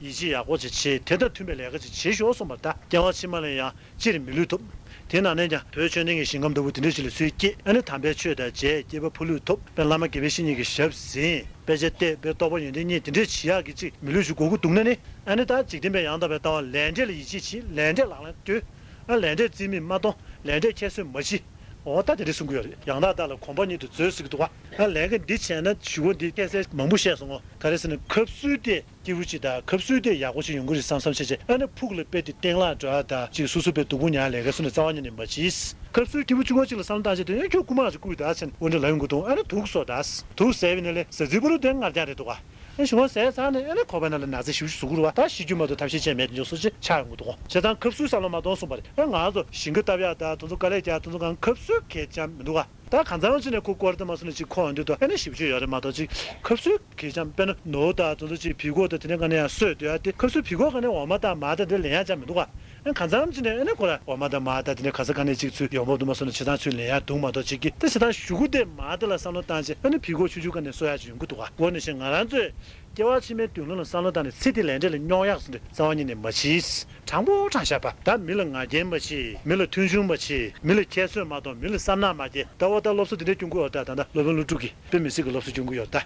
ཡིད་ཆེས་ཡག་པོ་ཅིག་བྱེད། དེ་དང་མཐུན་པའི་ལས་ཀ་ཅིག་བྱེད་ཤོག་གསུངས་པ། ད་སྐྱེ་བ་ཕྱི་མ་ལ་ཡང་སྤྱིར་མི་ལུས་ཐོབ། དེའི་ནང་ནས་ཀྱང་བོད་ཆོས་ལྡན་གྱི་ཞིང་ཁམས་ལྟ་བུ་དེ་འདྲ་ཞིག་ལ་སུས་སྐྱེས། ཨ་ནི་དམ་པའི་ཆོས་དང་མཇལ། སྐྱེས་པ་ཕ་ལུས་ཐོབ། དཔེར་བླ་མ་དགེ་བའི་བཤེས་གཉེན་གྱི་ཞབས་ཟིན། དཔེ་ཆ་བལྟས། དཔེ་རྟོགས་པ་ཡོན་ཏན་རྙེད། དེ་འདྲས་བྱེད་ཡག་གི་ཅིག་མི་ལུས་ཤིག་དགོས་ཀྱི་འདུག་ན་ནི། ཨ་ནི་ད་འཇིག་རྟེན་པའི་ཡང་དག་པའི་ལྟ་བ་ལས་འབྲས་ལ་ཡིད་ཆེས་བྱེད། ལས་འབྲས་ལག་ལེན་སྟོན། ཨ་ལས་འབྲས་རྩིས་མེད་མ་གཏོང་། ལས་འབྲས་ཁྱད་གསོད་མ་བྱེད། འོ་ད་དེ་འདྲས་གསུང་གི་ཡོད་རེད། ཡང་དག་བདག་ལ་གོམས་པ་ཉིད་དུ་མཛོད་ཟེར་གྱི་འདུག་ག་ཨ་ལས་ཀ་འདི་བྱས་ན་ཞུ་བ་འདི་ཁ་གསལ་མང་པོ་བཤད་སོང་ངོ་། ག་རེ་ཟེར་ན་སྐབས་སུ་དེ། སྐྱིད་པོ་ཅིག་དང་སྐབས་སུ་དེ་ཡག་པོ་ཞིག་ཡོང་གི་རེད་བསམ་བསམ་བྱས་བྱས། ཨ་ནི་ཕུགས་ལ་དཔེ་དེ་གཏན་ལ་འགྲོ་ཡ་ད་ཅིག་སོ་སོ་དཔེ་སྡུག་པོ་མྱངས་ལས་ཀ་སོང་ནས་རྩ་བ་ཉིད་ནས་མ་བྱེད། སྐབས་སུ་སྐྱིད་པོ་ཅིག་གོ་ཅིག་ལ་བསམ་བློ་བཏང་བྱས་དེ་ཡང་ཁྱོད་རྐུ་མ་ཅིག་རྐུ་ཡི་ད་ཟེར་ནས་འོ་འདྲ་ལབ་ཡོང་གི་འདུག་ཨ་ནི་དུག་བཟོ་ད། དུག་ཟས་པའི་ནང་ལས་ཟ་ཟི་པོ་རུ་དེ་ངར་རྒྱག་རེད་འདུག་ག་ཨ་ཞུ་བ་ཟས་ཚར་ནས་ཨ་ནི་ཁོག་པའི་ནང་ལ་ན་ཚ་ཞེ་པོ་ཅིག་ཟུག་གི་རེད་བ། ད་ཤི་རྒྱུ་མ་གཏོགས་ཐབས་ཤེས་ཅན་མེད་དེ་འཇོག་སོ་ཅིག་ཆགས་ཡོང་གི་འདུག་གོ། བྱས་ཙང་ཁབ་སུལ་བསམ་བློ་མ་གཏོང་གསུངས་པ་རེད། ཨ་ང་ཚོ་ཞིང་ཁ་བཏབ་ཡག་ད་དེ་ཚོ་དཀའ་ལས་རྒྱག་ཡག་དེ་ཚོ་གང་ཁབ་སུལ་གལ་ཅང་མི་འདུག་ག། ད་གང་འཚམ་ཅིག་ནས་ཁོ་སྐོར་དེ་མ་སོང་ནས་ཅིག་ཁོག་འདུག་ད་ཨ་ནི་ཞེ་པོ་ཅིག་ཡོད་རེད་མ་གཏོགས་ཅིག་ཁབ་སུལ་གལ་ཅང་དཔེར་ན་ནོར་ད་དེ་ཚོ་ཅིག་བི་ཀོ་ད་དེ་འདྲ་ག་ནས་ཡང་གསོས་སྡོད་ཡག་དེ་ཁབ་སུལ་བི་ཀོ་ག་ནས་འོ་མ་ད་མ་ད་དེ་ལེན་ཡག་ཅང་མི་འདུག་ག། ཨ་གང་འཚམ་ཅིག་ནས་ཨ་ནི་ཁོ་ར་འོ་མ་དང་མར་དང་དེ་འདྲ་ག་ས་ག་ནས་ཅིག་ཚུར་ཡོང་འབབ་དུ་མ་སོང་ན་བྱེད་སྟངས་ཚུར་ལེན་ཡག་འདུག་མ་གཏོགས་ཅིག་གི་ད་བྱེད་སྟངས་ཞུ་གུ་དེ་མར་དེ་ལ་བསམ་བློ་བཏང་བྱས་ཨ་ནི་ཕི་གོ་ཆུང་ཆུང་ག་ནས་གསོ་ཡག་ཅིག་ཡོང་གི་འདུག་ག། འོ་ནི་ཞེས་ང་རང་ཚོས་སྐྱེ་བ་ཕྱི་མའི་མདུན་ལམ་ལ་བསམ་བློ་བཏང་ནས་ཚེ་འདི་ལས་འབྲས་ལ་རྙོག་ཡག་ཟེར་འདྲ་རྩ་བ་ཉིད་ནས་མ་བྱེད། དྲང་པོ་དྲང་བཞག་པ་ད་མི་ལ་ང་རྒྱལ་མ་བྱེད། མི་ལ་མཐོང་ཆུང་མ་བྱེད། མི་ལ་ཁྱད་གསོད་མ་གཏོང་། མི་ལ་བསམ་ནག་མ་བྱེད། ད་འོ་ད་སློབ་གསོ་འདི་འདྲ་སྐྱོན་གི་ཡོད་ད། ད་ད་སློབ་དཔོན་ཀླུ་སྒྲུབ་ཀྱིས་དཔེ་མི་སྲིད་ཀྱི་སློབ་གསོ་སྐྱོན་གི་ཡོད་ད།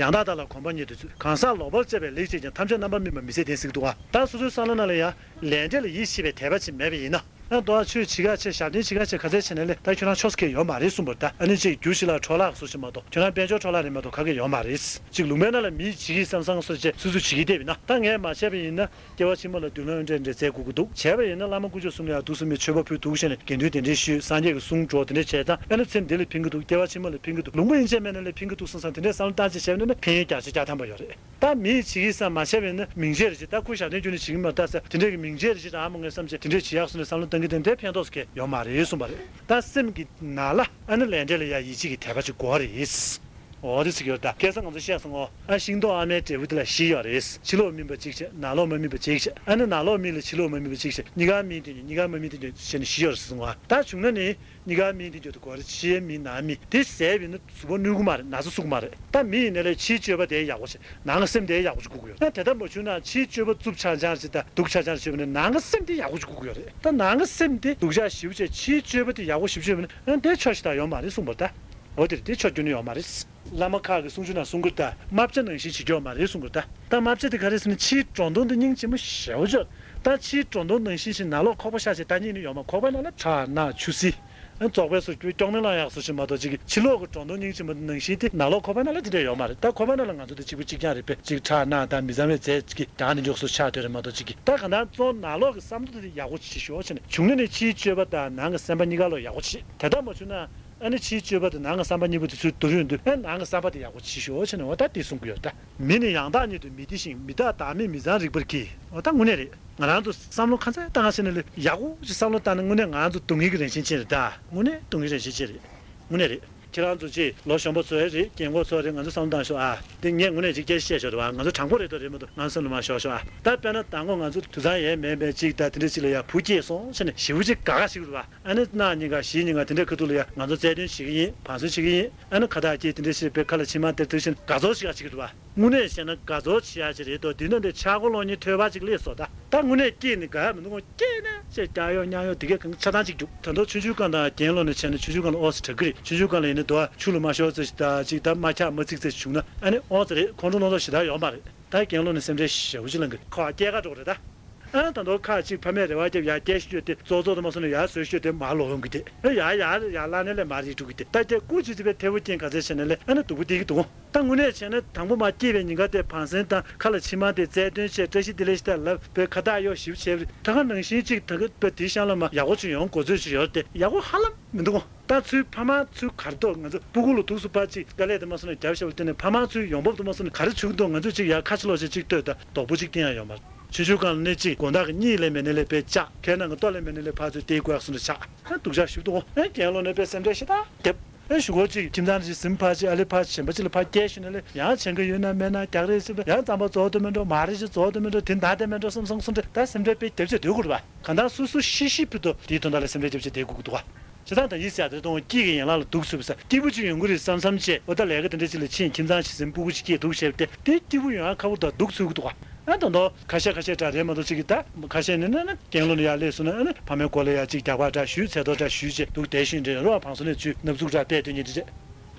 ཡང་དག་བདག་ལ་གོམས་པ་ཉིད་དུ་འཚོལ། གང་ཟག་ལོག་པར་དཔྱད་པས་ལེགས་བྱས་ཀྱང་། ཐམས་ཅད་རྣམ་པར་སྨིན་པ་མི་ཟད་ལྡན་ཟེར་གྱི་འདུག་ག། ད་སོ་སོའི་བསམ་བློ་ནང་ལ་ཡང་ལས་འབྲས་ལ་ཡིད་ཆེས་པའི་དད་པ་ཅིག་མེད་པ་ཡིན་ན། ཨ་མདོ་བ་ཆོས་བྱེད་ཁ་ཆེ་ཞབས་བརྟན་བྱེད་ཁ་ཆེ་ག་ཚད་བྱས་ནས་ལས་ད་ཁྱོད་རང་ཆོས་ཁས་ཡོད་མ་རེད་གསུངས་པར་ད། ཨ་ནི་ཅིག་རྒྱུ་ཞིག་ལ་འཕྲོ་བརླག་བཟོ་ཞིག་མ་གཏོགས་ཁྱོད་རང་དཔལ་འབྱོར་འཕྲོ་བརླག་རེད་མ་གཏོགས་ག་གེ་ཡོད་མ་རེད། ཅིག་ལུང་པའི་ནང་ལ་མིས་བྱེད་ཀྱི་བསམ་བསམ་སོ་བྱས་སུ་སུ་བྱེད་ཀྱི་བསྡད་པ་ཡིན་ན། ད་ངས་མ་བྱས་པ་ཡིན་ན། སྐྱེ་བ་ཕྱི་མ་ལ་མདུན་ལམ་འདྲ་འདྲ་བཙལ་དགོས་ཀྱི་འདུག། བྱས་པ་ཡིན་ན་བླ་མ་དཀོན་མཆོག་གསུམ་ལ་ཡང་ཐུགས་བསམ་མེད་མཆོད་པ་ཕུལ་འདུག་བྱས་ནས་དགེ་འདུན་གདན་འདྲེན་ཞུས། སངས་རྒྱས་ཀྱི་གསུང་སྒྲོག་དེ་འདྲ་བྱས་ཙང་ཨ་ནི་ཚེ་འདི་ལ་ཕན་གྱི་འདུག། སྐྱེ་བ་ཕྱི་མ་ལ་ཕན་གྱི་འདུག། ལུང་པ་ཡན་ཆད་མེད་ན་ལས་ཕན་གྱི་འདུག་བསམ་བསམ་དེ་འདྲའི་བསམ་བློ་བཏང་བྱས་བྱས་ན་ནི་ཕན་ཡོན་བརྒྱ་ཆ་བརྒྱ་ཐམ་པ་ཡོད་རེད། ད་མིས་བྱེད་ཀྱི་བསམ་མ་བྱས་པ་ཡིན་ན་མིང་ཆད་རེད་ཅེས། ད་ཁོས་ཞབས་བརྟན་བསྐྱོན་ནས་བྱེད་ཀྱི་མ་རེད། ད་ཟེར་དེ་འདྲའི་གི་མིང་ཆད་རེད་ཅེས་ད་ཨ་མ་ངས་བསམ་བྱས་དེ་འདྲའི་བྱེད་ཡག་སོང་ནས་བསམ་བློ་བཏང་གི་དེ་འདྲའི་ཕན་ཐོགས་སུ་གས་ཡོད་མ་རེད་གསུངས་པ་རེད། ད་སེམས་ཀྱི་ནང་ལ་ཨ་ནི་ལས་འབྲས་ལ་ཡང་ཡིད་ཆེས་ཀྱི་དད་པ་ཅིག་དགོས་རེད། འོ་དེ་ཟེར་གྱི་ཡོད། ད་ཁ་སང་ང་ཚོ་བཤད་སོང་ངོ་། ཨ་ཤིང་ཏོག་ཨ་མའི་འབྲས་བུ་དེ་ལ་བཞི་ཡོད་རེད། ཕྱི་ལོགས་སྨིན་པ་གཅིག་བྱས། ནང་ལོགས་མ་སྨིན་པ་གཅིག་བྱས། ཨ་ནི་ནང་ལོགས་སྨིན་ལ་ཕྱི་ལོགས་མ་སྨིན་པ་གཅིག་བྱས། གཉིས་ཀ་སྨིན་དེ་ཉིད་གཉིས་ཀ་མ་སྨིན་དེ་ཉིད་བྱས་ནས་བཞི་ཡོད་རེད་ཟེར་སོང་ངོ་། ད་བྱུང་ན་ནི་གཉིས་ཀ་སྨིན་དེ་ཉིད་དུ་གོ་རེད། ཕྱིའི་མིན་ནང་མིན་དེ་ཟས་བྱས་ན་གཟུགས་པོ་གནོད་གི་མ་རེད། ན་ཚ་ཚུགས་གི་མ་རེད། ད་མི་ཡིན་ན་ལས་ཕྱིའི་སྤྱོད་པ་དེ་ཡག་པོ་བྱས། ནང་གི་སེམས་དེ་ཡག་པོ་ཅིག་དགོས་ཀྱི་ཡོད། ད་དེ་ལྟར་མ་བྱུང་ན་ཕྱིའི་སྤྱོད་པ་རྩུབ་ཆག་ཆག་ཅིག་དང་སྡུག་ཆག་ཆག་ཅིག་བྱས་པ་ནི་ནང་གི་སེམས་དེ་ཡག་པོ་ཅིག་དགོས་ཀྱི་ཡོད་རེད། ད་ནང་གི་སེམས་དེ་སྡུག་ཆག་ཞེ་པོ་བྱས་ཕྱིའི་སྤྱོད་པ་དེ་ཡག་པོ་ཞེ་པོ་བྱས་པ་ནི་ཨ་དེ་ཆོག་ཤེས་ད་ཡོད་མ་རེད་གསུངས་པར་ད། འོ་དེ་རེད། དེ་ཆོག་རྒྱུ་ནི་ཡོད་མ་རེད། བླ་མ་ཁག་གི་གསུང་ཆོས་ནང་གསུང་གི་རེད་ད། རྨ་བྱ་ནང་བཞིན་བྱེད་རྒྱུ་ཡོད་མ་རེད་གསུང་གི་རེད་ད། ད་རྨ་བྱ་དེ་ག་རེ་ཟེར་ན་ཕྱིའི་སྒྲོ་མདོངས་དེ་སྙིང་རྗེ་མོ་ཞེ་པོ་ཅིག། ད་ཕྱིའི་སྒྲོ་མདོངས་ནང་བཞིན་བྱས་ནང་ལོགས་ཁོག་པ་བཤགས་བྱས་ད་གཉིད་ནི་ཡོད་མ། ཁོག་པའི་ནང་ལ་ཁྲག་རྣག་ཆུ་སེར། ཨ་རྫོགས་པའི་སོ་སྐྱོ་སྐྱོ་མེད་ལ་ཡག་སོ་ཞིག་མ་གཏོགས་ཅིག་གི་ཕྱི་ལོགས་ཀྱི་སྒྲོ་མདོངས་སྙིང་རྗེ་མོ་ནང་བཞིན་དེ་ནང་ལོགས་ཁོག་པའི་ནང་ལ་དེ་འདྲ་ཡོད་མ་རེད། ད་ཁོག་པའི་ནང་ལ་ང་ཚོ་དེ་གཅིག་པ་གཅིག་རྐྱང་རེད་པས། ཅིག་ཁྲག་རྣག་དང་མི་གཙང་བའི་རྫས་ཅིག་གི་རྒྱང་ནས་འཇོག་སོ་ཆགས་སྡོད་རེད་མ་གཏོགས་ཅིག་གི། ད་གང་ལྟར་གཙོ་བོ་ནང་ལོགས་ཀྱི་བསམ་བློ་དེ་ཡག་པོ་བྱེད་ཤོག་བྱས་ནས་བྱུང་ན་ནི་ཕྱིའི་སྤྱོད་པ་དང་ནང་གི་བསམ་པ་གཉིས་ཀ་ལོ་ཡག་པོ་བྱེད། དེ་ལྟར་མ་བྱུང་ན་ཨ་ནི་ཕྱིའི་སྤྱོད་པ་དང་ནང་གི་བསམ་པ་གཉིས་པོ་དེ་ཚུར་བསྡུར་ཡོང་དུས་ཨ་ནང་གི་བསམ་པ་དེ་ཡག་པོ་བྱེད་ཤོག་བྱས་ནས་འོ་ད་དེ་གསུང་གི་ཡོད་ད། མི་ནི་ཡང་དག་ཉིད་དུ་མི་བདེ་ཞིང་། མི་རྟག་བདག་མེད་མི་གཙང་རིག་པར་གྱིས། འོ་ད་དངོས་གནས་རེད། ང་རང་ཚོ་བསམ་བློ་ཁ་ཚ་བཏང་བྱས་ནས་ལས་ཡག་པོ་ཞིག་བསམ་བློ་བཏང་ན་དངོས་གནས་ང་རང་ཚོ་སྡུག་བསྔལ་གྱི་རང་བཞིན་ཅན་རེད་ད། དངོས་གནས་སྡུག་བསྔལ་རང་བཞིན་ཅན་རེད། དངོས་གནས་རེད། ཁྱེད་རང་ཚོ་ཅིག་ལོ་གཞོན་པ་ཚོ་རེད། རྒན་གོག་ཚོ་རེད། ང་ཚོ་བསམ་བློ་བཏང་ཤོག་ཨ། དེ་ངས་དངོས་གནས་ཅིག་སྐད་ཆ་བཤད་ཤོག་རེད་བ། ང་ཚོ་དྲང་པོ་རེད་དོ་རེད་མ་གཏོགས་ང་ཚོ་བསམ་བློ་མ་ཤོར་ཤོག་ཨ། ད་དཔེར་ན་མདང་དགོང་ང་ཚོ་དུད་ཚང་ཡས་མེད་མེད་ཅིག་ད་དེ་འདྲ་ཅིག་ལ་ཡ་བུ་སྐྱེས་སོང་ཟེར་ནས་ཞེ་པོ་ཅིག་དགའ་དགའ་ཞིག་རེད་བ། ཨ་ནི་གནངས་ཉིན་ག་གཞེས་ཉིན་ག་དེ་འདྲའི་ཁ་ཐུག་ལ་ཡ་ང་ཚོ་རྩལ་འདོན་བྱེད་ཀྱི་ཡིན། བང་སོ་བྱེད་ཀྱི་ཡིན། ཨ་ནི་ཁ་བཏགས་སྐྱེས་དེ་འདྲ་ཞིག་དཔེ་ཁ་ལ་མཆིལ་མ་སྟེར་དེ་བཞིན་དགའ་ཚོར་ཞིག་ག་བྱེད་ཀྱི་རེད་བ། དངོས་གནས་བཤད་ན་དགའ་ཚོར་བྱེད་ཡ་ཅིག་རེད་དོ། དེ་ནང་དེ་ཆག་སྒོ་སློང་མཁན་ཐོས་པ་ཅིག་སླེབས་སོང་ད། ད་དངོས་གནས་སྐྱེས་ནས་དགའ་ཡ་མི་འདུག་གོ། སྐྱེས་ནས་ཅེས་རྒྱག་ཡོ་ཉག་ཡོ་དེ་གས་གང་ཆ་ཚང་གཅིག་རྒྱུག། ད་དུང་ཆུང་ཆུང་སྒང་དང་རྒན་ལོན་ནས་བྱས་ན་ཆུང་ཆུང་སྒང་ལ་ཨོ་ཙི་དྲག་གི་རེད། ཆུང་ཆུང་སྒང་ལ་ཡིན་ན་དོ་ཆུ་ལ་མ་ཤོར་ཙམ་ཞིག་ད་ཅིག་ད་མ་འཁྱག་མ་ཚིག་ཙམ་ཞིག་བྱུང་ན་ཨ་ནི་ཨོ་ཙི་རེད། ཁོང་ཁྲོ་སློང་ཐབས་ཞེ་དྲག་ཡོད་མ་རེད། ད་རྒན་ལོན་ནས་སེམས་ཁྲལ་ཞེ་པོ་ཅིག་ལངས་གི་རེད། ཁོ་སྐྱེས་ཀ་འགྲོ་གི་རེད་ད། ཨ་ད་དུང་ཁ་ཅིག་ཕ་མས་རེ་བ་བརྒྱབ་ཡ་སྐྱེས་ཤོད་དེ་ཙོག་ཙོག་དུ་མ་སོང་ནས་ཡ་བཟོས་ཤོད་དེ་མ་ལོག་ཡོང་གི་དེ། ཨ་ཡ་ཡ་ཡ་ལ་ནས་ལས་མ་རིག་འགྲོ་གི་དེ། ད་དེ་སྐུ་ཅི་ཅི་པའི་ཐེ་བོ་རྐྱེན་ག་ཚད་བྱས་ནས་ལས་ཨ་ནི་སྡུག་པོ་སྟེར་གི་འདུག་གོ། ད་དངོས་གནས་བྱས་ན་དང་པོ་མ་སྐྱེས་པའི་ཉིན་ཀ་དེ་བང་སེན་དང་ཁ་ལ་མཆིལ་མ་དེ་རྩལ་འདོན་བྱས་བཀྲ་ཤིས་བདེ་ལེགས་ཞེས་ལབ་པའི་ཁ་བཏགས་གཡོག་ཞིབ་བྱས་པ་རེད། ད་ག་ནང་བཞིན་གཅིག་ད་ག་པའི་དེའི་ཤང་ལ་མ་ཡག་པོ་ཅིག་ཡོང་དགོས་ཚོད་ཅིག་ཡོད་དེ་ཡག་པོ་ཧ་ལམ་མི་འདུག་གོ། ད་ཚུར་ཕ་མ་ཚུར་གར་ཐོག་ང་ཚོ་སྤུ་གུ་ལ་ཐུགས་སུ་ཕར་ཅིག་དཀའ་ལས་དེ་མ་སོང་ནས་རྒྱབ་ཤ་བ་བསྟན་ནས་ཕ་མ་ཚུར་ཡོང་འབབ་དེ་མ་སོང་ནས་ག་རེ་བྱུང་འདུག་ང་ཚོས་ཅིག་ཡར་ཁ་ཕྱི་ལོག་བྱས་ཅིག་ལྟོས་ད་རྡོག་པོ་ཅིག་བསྟན་ཡ་ཡོད་མ་རེད། ཆུང་ཆུང་སྒང་ལ་ནས་ཅིག་དགོང་དག་གི་གཉིད་ལས་མེད་ནས་ལས་པའི་ལྕགས་ཁའི་ནང་གི་ལྟོ་ལས་མེད་ནས་ལས་ཕར་ཚུར་བལྟས་དགོས་ཡག་སོང་ནས་ཆགས། ཨ་སྡུག་ཅག་ཞིག་འདུག་གོ། ཨ་རྒན་ལོན་ནས་པའི་སེམས་ཁྲལ་ཞེ་དྲག་རྒྱབ། ཨ་ཞུ་གོ་ཅིག་ཁྱིམ་ཚང་ཅིག་ཟིན་ཕར་ཅིག་ཨ་ལེ་ཕར་ཅིག་གཞན་པ་ཅིག་ལ་ཕར་སྐྱེལ་ཞུས་ནས་ལས་ཡང་བྱེད་མཁན་ཡོད་ན་མེད་ན་རྒྱག་རེས་ཞུས་པས་ཡང་རྩམ་པ་རྫོགས་དུ་མེད་འགྲོ། མ་རེད་ཅིག་རྫོགས་དུ་མེད་འགྲོ། དེ་འདའ་དེ་མེད་འགྲོ་བསམ་བསམ་བསམ་འདྲ་ད་སེམས་ཁྲལ་དཔེ་རྒྱབ་བྱས་སྡོད་དགོས་རེད་པ། གང་ལྟར་སོ་སོ་ཤི་ཤི་ཕུད་དོ་དེའི་དོན་དག་ལ་སེམས་ཁྲལ་རྒྱབ་བྱས་བསྡད་དགོས་ཀྱི་འདུག་ག། བྱས་ཙང་ད་ཡིད་ཟེར་ཡ་དེ་གཏོང་བ་སྐྱིད་ཀྱི་ཡན་ལག་ལ་སྡུག་ཚུད་པ་ས་སྐྱིད་པོ་ཅིག་ཡོང་གི་རེད་བསམ་བསམ་བྱས་འོ་ད་ལས་ཀ་དེ་འདྲ་ཅིག་ལ་ཕྱིན་ཁྱིམ་ཚང་ཞིག་ཟིན་སྤུ་གུ་ཅིག་སྐྱེས་འདུག་བྱས་ཏེ་དེ་སྐྱིད་པོ་ཡོང་ཡ་ཁག་པོ་དང་སྡུག་ཚུད་ཀྱི་འདུག་ག། ཨ་ད་དོ་ཁ་ཤས་ཁ་ཤས་འདྲ་རེད་མ་གཏོགས་ཅིག་གི་ད་ཁ་ཤས་ནི་ན་ན་རྒན་ལོན་ནས་ཡར་སླེབས་སོང་ན་ཨ་ནི་ཕ་མའི་སྐོར་ལ་ཡ་ཅིག་རྒྱག་པ་འདྲ་ཞུས་ཚལ་ཐོ་འདྲ་ཞུས་བྱས་འདུག་བསྡད་ཤིང་འདྲ་རོ་བང་སོ་ནས་ཚུར་ནབ་ཚུགས་འདྲ་བལྟས་སྡོད་མཁན་དེ་རེད། བྱས་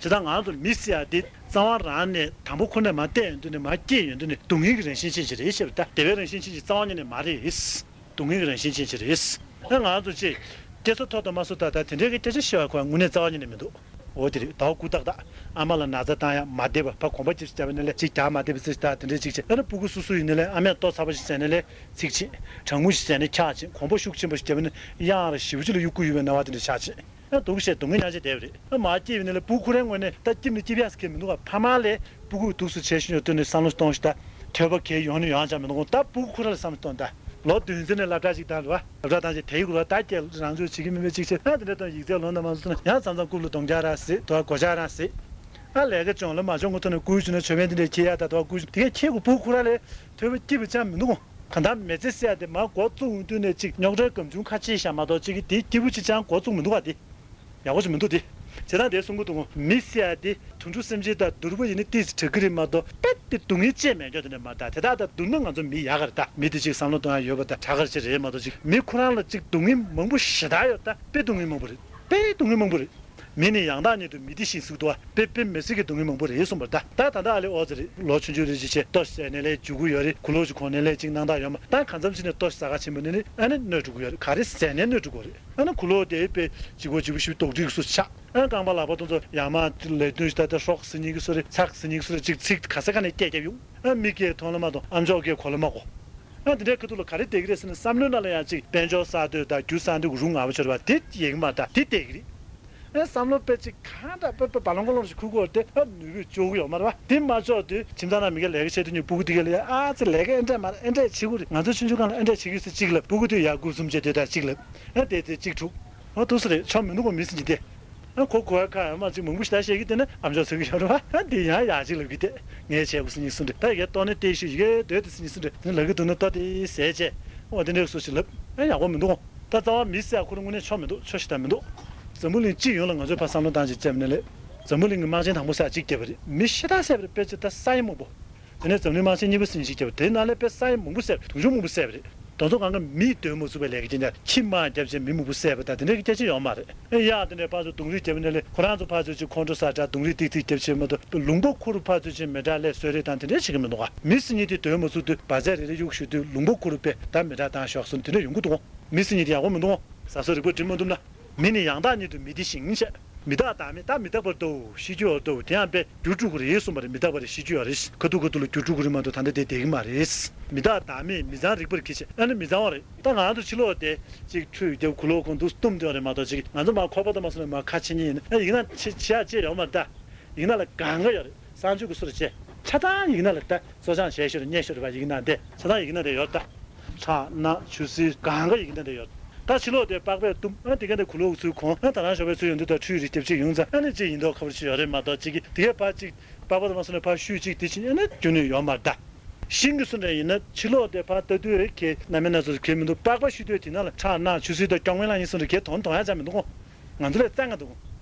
ཙང་ང་ཚོ་མི་ཟེར་ཡ་དེ་རྩ་བ་རང་ནས་དང་པོ་ཁོ་ནས་མར་བལྟས་ཡོང་དུས་ནས་མར་སྐྱེས་ཡོང་དུས་ནས་སྡུག་བསྔལ་གྱི་རང་བཞིན་ཅན་ཞིག་རེད་ཤེས་པ་ད་བདེ་བའི་རང་བཞིན་ཅན་ཞིག་རྩ་བ་ཉིད་ནས་མ་རེད། སྡུག་བསྔལ་གྱི་རང་བཞིན་ཅན་ཞིག་རེད། ཨ་ང་ཚོ་ཅིག་སྐྱེ་ས་ཐོག་ཏུ་མ་སོ་ད་ད་དེ་འདྲའི་གི་སྐད་ཆ་བཤད་པ་ཁོ་དངོས་གནས་རྩ་བ་ཉིད་ནས་མི་འདུག་འོ་དེ་རེད། ཟླ་བ་དགུ་ཏག་ཏག་ཨ་མ་ལ་ན་ཚ་བཏང་ཡ་མ་བསྡད་པ་ཕ་གོམ་པ་ཅིག་བརྒྱབ་ནས་ལས་ཅིག་རྒྱག་མ་བསྡད་པ་ཚེ་ད་དེ་འདྲའི་ཅིག་བྱས་ཨ་ནི་སྤུ་གུ་སུ་སུ་ཡིན་ནའི་ལས་ཨ་མས་ལྟོ་ཚ་པོ་ཞིག་བཟས་ནའི་ལས་ཚིག་ཕྱིན། གྲང་མོ་ཞིག་བཟས་ནའི་འཁྱག་ཕྱིན། གོམ་པ་ཤུགས་ཆེན་པོ་ཞིག་བརྒྱབ་ནས་གཡང་ར་ཞེ་པོ་ཅིག་ལ་གཡུག་གུ་གཡུག་པའི་སྣང་བ་དེ་འདྲ་ཆགས་ཕྱིན། ཨ་སྡུག་ཤེས་སྡུག་བསྔལ་མྱངས་བྱས་བསྡད་པ་རེད། ཨ་མ་སྐྱིད་པའི་ནི་ལ་སྤུ་གུ་ཁོ་རའི་ངོས་ནས་ད་སྐྱིད་ནི་སྐྱིད་པ་ཡག་ཟེར་མཁན་མི་འདུག་ག་ཕ་མ་ལས་སྤུ་གུ་སྡུག་སུ་བྱས་ཤི་ཉོ་ལྟོས་ནས་བསམ་བློ་གཏོང་ཤི་ད། ཐོས་པ་གལ་ཡོང་ནི་ཡོང་ཆ་མི་འདུག་ག་ད་སྤུ་གུ་ཁོ་ར་ལ་བསམ་བློ་གཏོང་ད། ལོ་བདུན་ཚེ་ནས་སློབ་གྲྭ་གཅིག་བཏང་རེད་བ། སློབ་གྲྭ་བཏང་རྗེས་དེའི་གུ་ར་ད་སྐྱེ་རང་ཚོས་བྱེད་ཀྱི་མིན་པའི་གཅིག་བྱེད་ཨ་དེ་འདྲ་དང་ཡིག་ཚད་ལོན་དང་མ་སོང་ན་ཡང་མཚམས་མཚམས་རྐུབ་ལ་གདོང་རྒྱག་རང་སྲིད་དོ་སྒོ་ལྕགས་རང་སྲིད། ཨ་ལས་ཀ་སྦྱོང་ལ་མ་སྦྱོང་གི་ཐོག་ནས་སྐུལ་བྱུང་ན་ཆོས་མེད་འདི་འདྲའི་ཁྱེད་ཡ་ད་དོ་སྐུལ་བྱུང་དེ་གས་ཁྱེད་ཀྱི་སྤུ་གུ་ཁོ་ར་ལས་ཐོས་པ་སྐྱིད་པ་ཅང་མི་འདུག་གོ་གང་ལྟར་མི་ཚེ་ཟེར་ཡ་དེ་མ་འགོ་བཙུགས་ཡོང་དུས་ནས་གཅིག་རྙོག་དྲའི་སྒམ་ཆུང་ཁ་ཕྱེ་བཞག་མ་གཏོགས་གཅིག་གི་དེའི་སྐྱིད་པོ་གཅིག་ཅང་འགོ་བཙུགས་མི་འདུག་ག་དེ། ཡག་པོ་ཞིག་མི་འདུག་དེ། བྱས་ཙང་དེ་གསུང་གི་འདུག་མི་ཟེར་ཡ་དེ་དུད་འགྲོ་སེམས་ཅན་དང་སྡུག་རུས་པ་ཡིན་ན་ཏིས་དྲག་གི་རེད་མ་གཏོགས་དཔེ་དེ་སྡུག་བསྔལ་ཅེས་མེད་མཁན་དེ་འདྲ་མ་རེད་ད། དེ་དག་དང་བསྡུར་ན་ང་ཚོ་མི་ཡག་ག་རེད་ད། མི་དེ་གཅིག་བསམ་བློ་གཏོང་ཡ་ཡོད་པ་དང་དྲག་ག་རེ་ཅིག་རེད་མ་གཏོགས་གཅིག་མི་ཁོ་རང་ལ་གཅིག་སྡུག་བསྔལ་མང་པོ་ཞེ་དྲག་ཡོད་ད། དཔེ་སྡུག་བསྔལ་མང་པོ་རེད། དཔེ་སྡུག་བསྔལ་མང་པོ་རེད། མི་ནི་ཡང་དག་ཉིད་དུ་མི་བདེ་ཞིང་གཟུགས་འདུལ་བ། དཔེ་དཔེ་མི་སྲིད་ཀྱི་སྡུག་བསྔལ་མང་པོ་རེད་གསུངས་པ་རེད་ད། ད་ད་ལྟ་ཨ་ལེ་ཨོ་ཙི་རེད། ལོ་ཆུང་ཆུང་རེད་ཅེས་བྱས་ལྟོ་ཟས་ནས་ལས་འཇུ་གི་ཡོད་རེད། གུ་ལོག་ཅིག་གོང་ནས་ལས་ཅིག་སྣང་དག་ཡོད་མ་ད་གང་འཚམ་ཅིག་ནས་ལྟོ་ཟ་ག་ཆེན་པོ་ནས་ནི་ཨ་ནི་གནོད་འགྲོ་གི་ཡོད་རེད། ག་རེ་ཟས་ནས་གནོད་འགྲོ་གི་ཡོད་རེད། ཨ་ནི་གུ་ལོག་དེ་དཔེ་ལྗིད་ཁོག་ལྗིད་པོ་ཞིག་རྡོག་སྒྲིལ་གྱི་སུ་ཆགས། ཨ་རྐང་པ་ལག་པ་དེ་ཚོ་ཡར་མར་ལས་དོན་ཞིག་ད་ལྟ་སྲོག་ཟིན་ཉིན་གྱི་སུ་རེད། ཚགས་ཟིན་ཉིན་གྱི་སུ་རེད། ཅིག་ཚིག་ག་ས་ག་ནས་སྐད་རྒྱབ་ཡོང་། ཨ་མི་སྐད་མཐོང་ལ་མ་གཏོང་། ཨ་མཆོག་སྐད་གོ་ལ་མ་གོ། ཨ་དེ་འདྲའི་ཁ་ཐུག་ལ་ག་རེ་བསྡད་ཀྱི་རེད་ཟེར་ན་བསམ་བློའི་ནང་ལ་ཡང་ཅིག་དཔལ་འབྱོར་བསགས་འདོད་དང་རྒྱུ་བསགས་འདོད་ཀྱི་རུ་ང་བ་ཆོར་བ་དེ་ཡེ་གི་མ་ད་དེ་བསྡད་ཀྱི་རེད། ཨ་བསམ་བློ་དཔེ་ཅིག་གང་འདྲ་དཔེ་དཔེ་བ་ལོང་ཀོ་ལོང་ཞིག་ཁུག་གོ་དེ་ཨ་ནུས་པའི་ལྕོག་གི་ཡོད་མ་རེད་བ། དེ་མ་ལྕོག་དུས་ཁྱིམ་ཚང་ནང་མི་སྒེར་ལས་ཀ་བྱེད་དུས་ཉིད་སྤུ་གུ་དེ་ག་ལ་ཨ་ཙི་ལས་ཀ་ཨེ་འདྲ་མ་ཨེ་འདྲ་བྱེད་དགོས་རེད། ང་ཚོ་ཆུང་ཆུང་སྒང་ལ་ཨེ་འདྲ་བྱེད་ཀྱི་ཡོད་ཟེར་གཅིག་ལབ། སྤུ་གུ་དེ་ཡར་སྒུག་སུམ་བྱས་དེ་ལྟར་གཅིག་ལབ། ཨ་དེ་དེ་གཅིག་དྲུག་ཨོ་ཐུགས་སུ་རེད། ཆོ་མི་འདུག་གོ་མི་སྲིད་ཀྱི་དེ། ཨ་ཁོ་གོ་བ་ཁ་ཡ་མ་གཅིག་མང་པོ་ཞིག་ད་བཤད་ཀྱི་དེ་ནི་ཨམ་ཅོག་ཚོད་ཀྱི་ཡོད་རེད་བ། ཨ་འདི་ཡང་ཡག་ཅིག་ལབ་ཀྱི་དེ། ངས་བྱས་དགོས་སུ་ཉིད་སུ་འདྲི་ད་ཡ་གི་ལྟོ་ནི་ལྟོས་ཤིག་ཡ་གི་སྡོད་དེ་སུ་ཉིད་སུ་འདྲི་དེ་ལབ་ཀྱི་འདུག་ན་ལྟོ་དེ་ཟས་བྱས། ཨོ་དེ་འདྲའི་སུ་ཞིག་ལབ། ཨ་ཡག་པོ་མི་འདུག་གོ་ད་རྩ་བ་མི་ཟེར་ཁོ་རང་དངོས་གནས་ཆོ་མི་འདུག་ཆོ་ཞིག་ད་མི་འདུག་འཛམ་བུ་གླིང་སྤྱི་ཡོངས་ལ་ང་ཚོས་ཕར་བསམ་བློ་བཏང་ཅིག་བཙལ་ནས་ལས། འཛམ་བུ་གླིང་གི་དམག་ཆེན་དང་པོ་ས་གཅིག་བརྒྱབ་པ་རེད། མི་ཤི་ད་ཟས་པ་རེད། དཔེ་ཆ་ད་ས་ཡི་མང་པོ། དེ་ནས་འཛམ་གླིང་དམག་ཆེན་གཉིས་པ་ཟིན་ཞིག་བརྒྱབ་པ་དེའི་ནང་ལས་དཔེ་ས་ཡ་མང་པོ་བསད་པ་དུང་ཕྱུར་མང་པོ་བསད་པ་རེད། དེ་ཚོ་གང་ག་མིས་སྡོད་མ་ཚུགས་པའི་ལས་ཀ་ཅན་ཡང་ཁྱི་དམག་བརྒྱབ་བྱས་མི་མང་པོ་བསད་པ་དང་དེ་འདྲའི་སྐད་ཆ་ཡོད་མ་རེད། ཨེ་ཡ་དེ་འདྲའི་ཕར་ཚུར་རྡུང་རེས་བརྒྱབ་ནས་ལས་ཁོ་རང་ཚོ་ཕར་ཚུར་ཅིག་ཁོང་ཁྲོ་ཟ་དྲག་རྡུང་རེས་ཏིག་ཏིག་བརྒྱབ་བྱས་མ་གཏོགས་ལུང་པ་ཁུག་རུ་ཕར་ཚུར་ཅིག་མི་དྲག་ལས་གསོད་རེས་དང་དེ་འདྲའི་བྱེད་ཀྱི་མི་འདུག་ག་མི་སྲིད་ཉིད་དེ་སྡོད་མ་ཚུགས་དུས་བ་ཚད་རེ་རེ་གཡུག་ཞུ་དུས་ལུང་པ་ཁུག་རུ་དཔེ་ད་མི་དྲག་བཏང་ཤོག་གསུངས་དེ་འདྲ་ཡོང་གི་འདུག་ག་མི་སྲིད་ཉིད་དེ་ཡག་པོ་མི་འདུག་ག་ཟ་སོགས་རིག་པ་འགྲིམ་མ་ཐུབ་ན། མི་ནི་ཡང་དག་ཉིད་དུ་མི་བདེ་ཞིང་བཤད། མི་རྟག་བདག་མེད་ད་མི་རྟག་པར་ལྟའོ་ཤེས་རྒྱུ་བར་ལྟའོ་དེ་ཡང་དཔེ་འགྱུར་འགྲོ་གི་རེད་གསུངས་པ་རེད། མི་རྟག་པ་རེད་ཤེས་རྒྱུ་ཡོད་རེད། ཁ་ཐུག་ཁ་ཐུག་ལ་འགྱུར་འགྲོ་གི་རེད་མ་གཏོགས་ད་ལྟ་དེ་བསྡད་ཀྱི་མ་རེད། མི་རྟག་བདག་མེད་མི་ཚང་རིག་པར་གྱིས་ཤིག་ཨ་ནི་མི་ཚང་བ་རེད། ད་ང་ཚོ་ཕྱི་ལོགས་དེ་ཅིག་ཁྲུས་རྒྱབ་གུ་ལོག་ཁོང་དུ་བཏུམ་དེ་བ་རེད་མ་གཏོགས་ཅིག་ང་ཚོ་མ་ཁོག་པ་དང་མ་སོང་ན་མ་ཁ་ཕྱེ་ཉེན་ཡིན་ན་ཡིན་ན་ཆེ་ཆེ་ཡ་ཅེ་ཡོད་མ་རེད་ད། ཡིན་ན་ལ་གང་ག་ཡོད་རེད། གསང་སྤྱོད་ཀྱི་སུ་རེད་ཅེ། ཆ་ཚང་ཡིན་ན་ལ་ད་གསོ་སྦྱང་བྱས་ཤོར་རྙེད་ཤོར་བ་ཡིན་ན་དེ་ཆ་ཚང་ཡིན་ན་དེ་ཡོད་ད། ཁྲག་སྣ་ཆུ་སེར་གང་ག་ཡིན་ན་དེ་ཡོད། ད་ཕྱི་ལོགས་དེ་པགས་པས་བཏུམ་ཨ་དེ་ག་དེ་གུ་ལོག་ཚུལ་གོང་ཨ་ད་རང་ཞོགས་པའི་ཚུལ་ཡོང་དུས་ད་ཁྲུས་རིགས་རྒྱབ་ཅིག་ཡོང་ཙང་ཨ་ནི་ཅི་ཡིན་མདོག་ཁ་པོ་ཅི་ཡོད་རེད་མ་གཏོགས་ཅིག་གི་དེ་གའི་ཕར་ཅིག་པགས་པ་དང་མ་སོང་ན་ཕར་བཤུས་ཅིག་དེ་ཕྱིན་ཨ་ནི་རྒྱུ་ནི་ཡོད་མ་རེད་ད། ཤིང་གི་སུ་འདྲ་ཡིན་ན་ཕྱི་ལོགས་དེ་ཕར་ལྟ་དུས་རེ་གེ་གནའ་མི་སྣ་ཚོ་གེ་མི་འདུག་པགས་པ་བཤུས་དུས་དེ་ན་ལ་ཁྲག་སྣ་ཆུ་སེར་དང་སྐྱོག་མེ་ལང་ཡིན་སོང་རེ་གེ་དོན་དོན་ཡ་ཆ་མི་འདུག་གོ་ང་ཚོ་ལས་རྩ་ང་འདུག་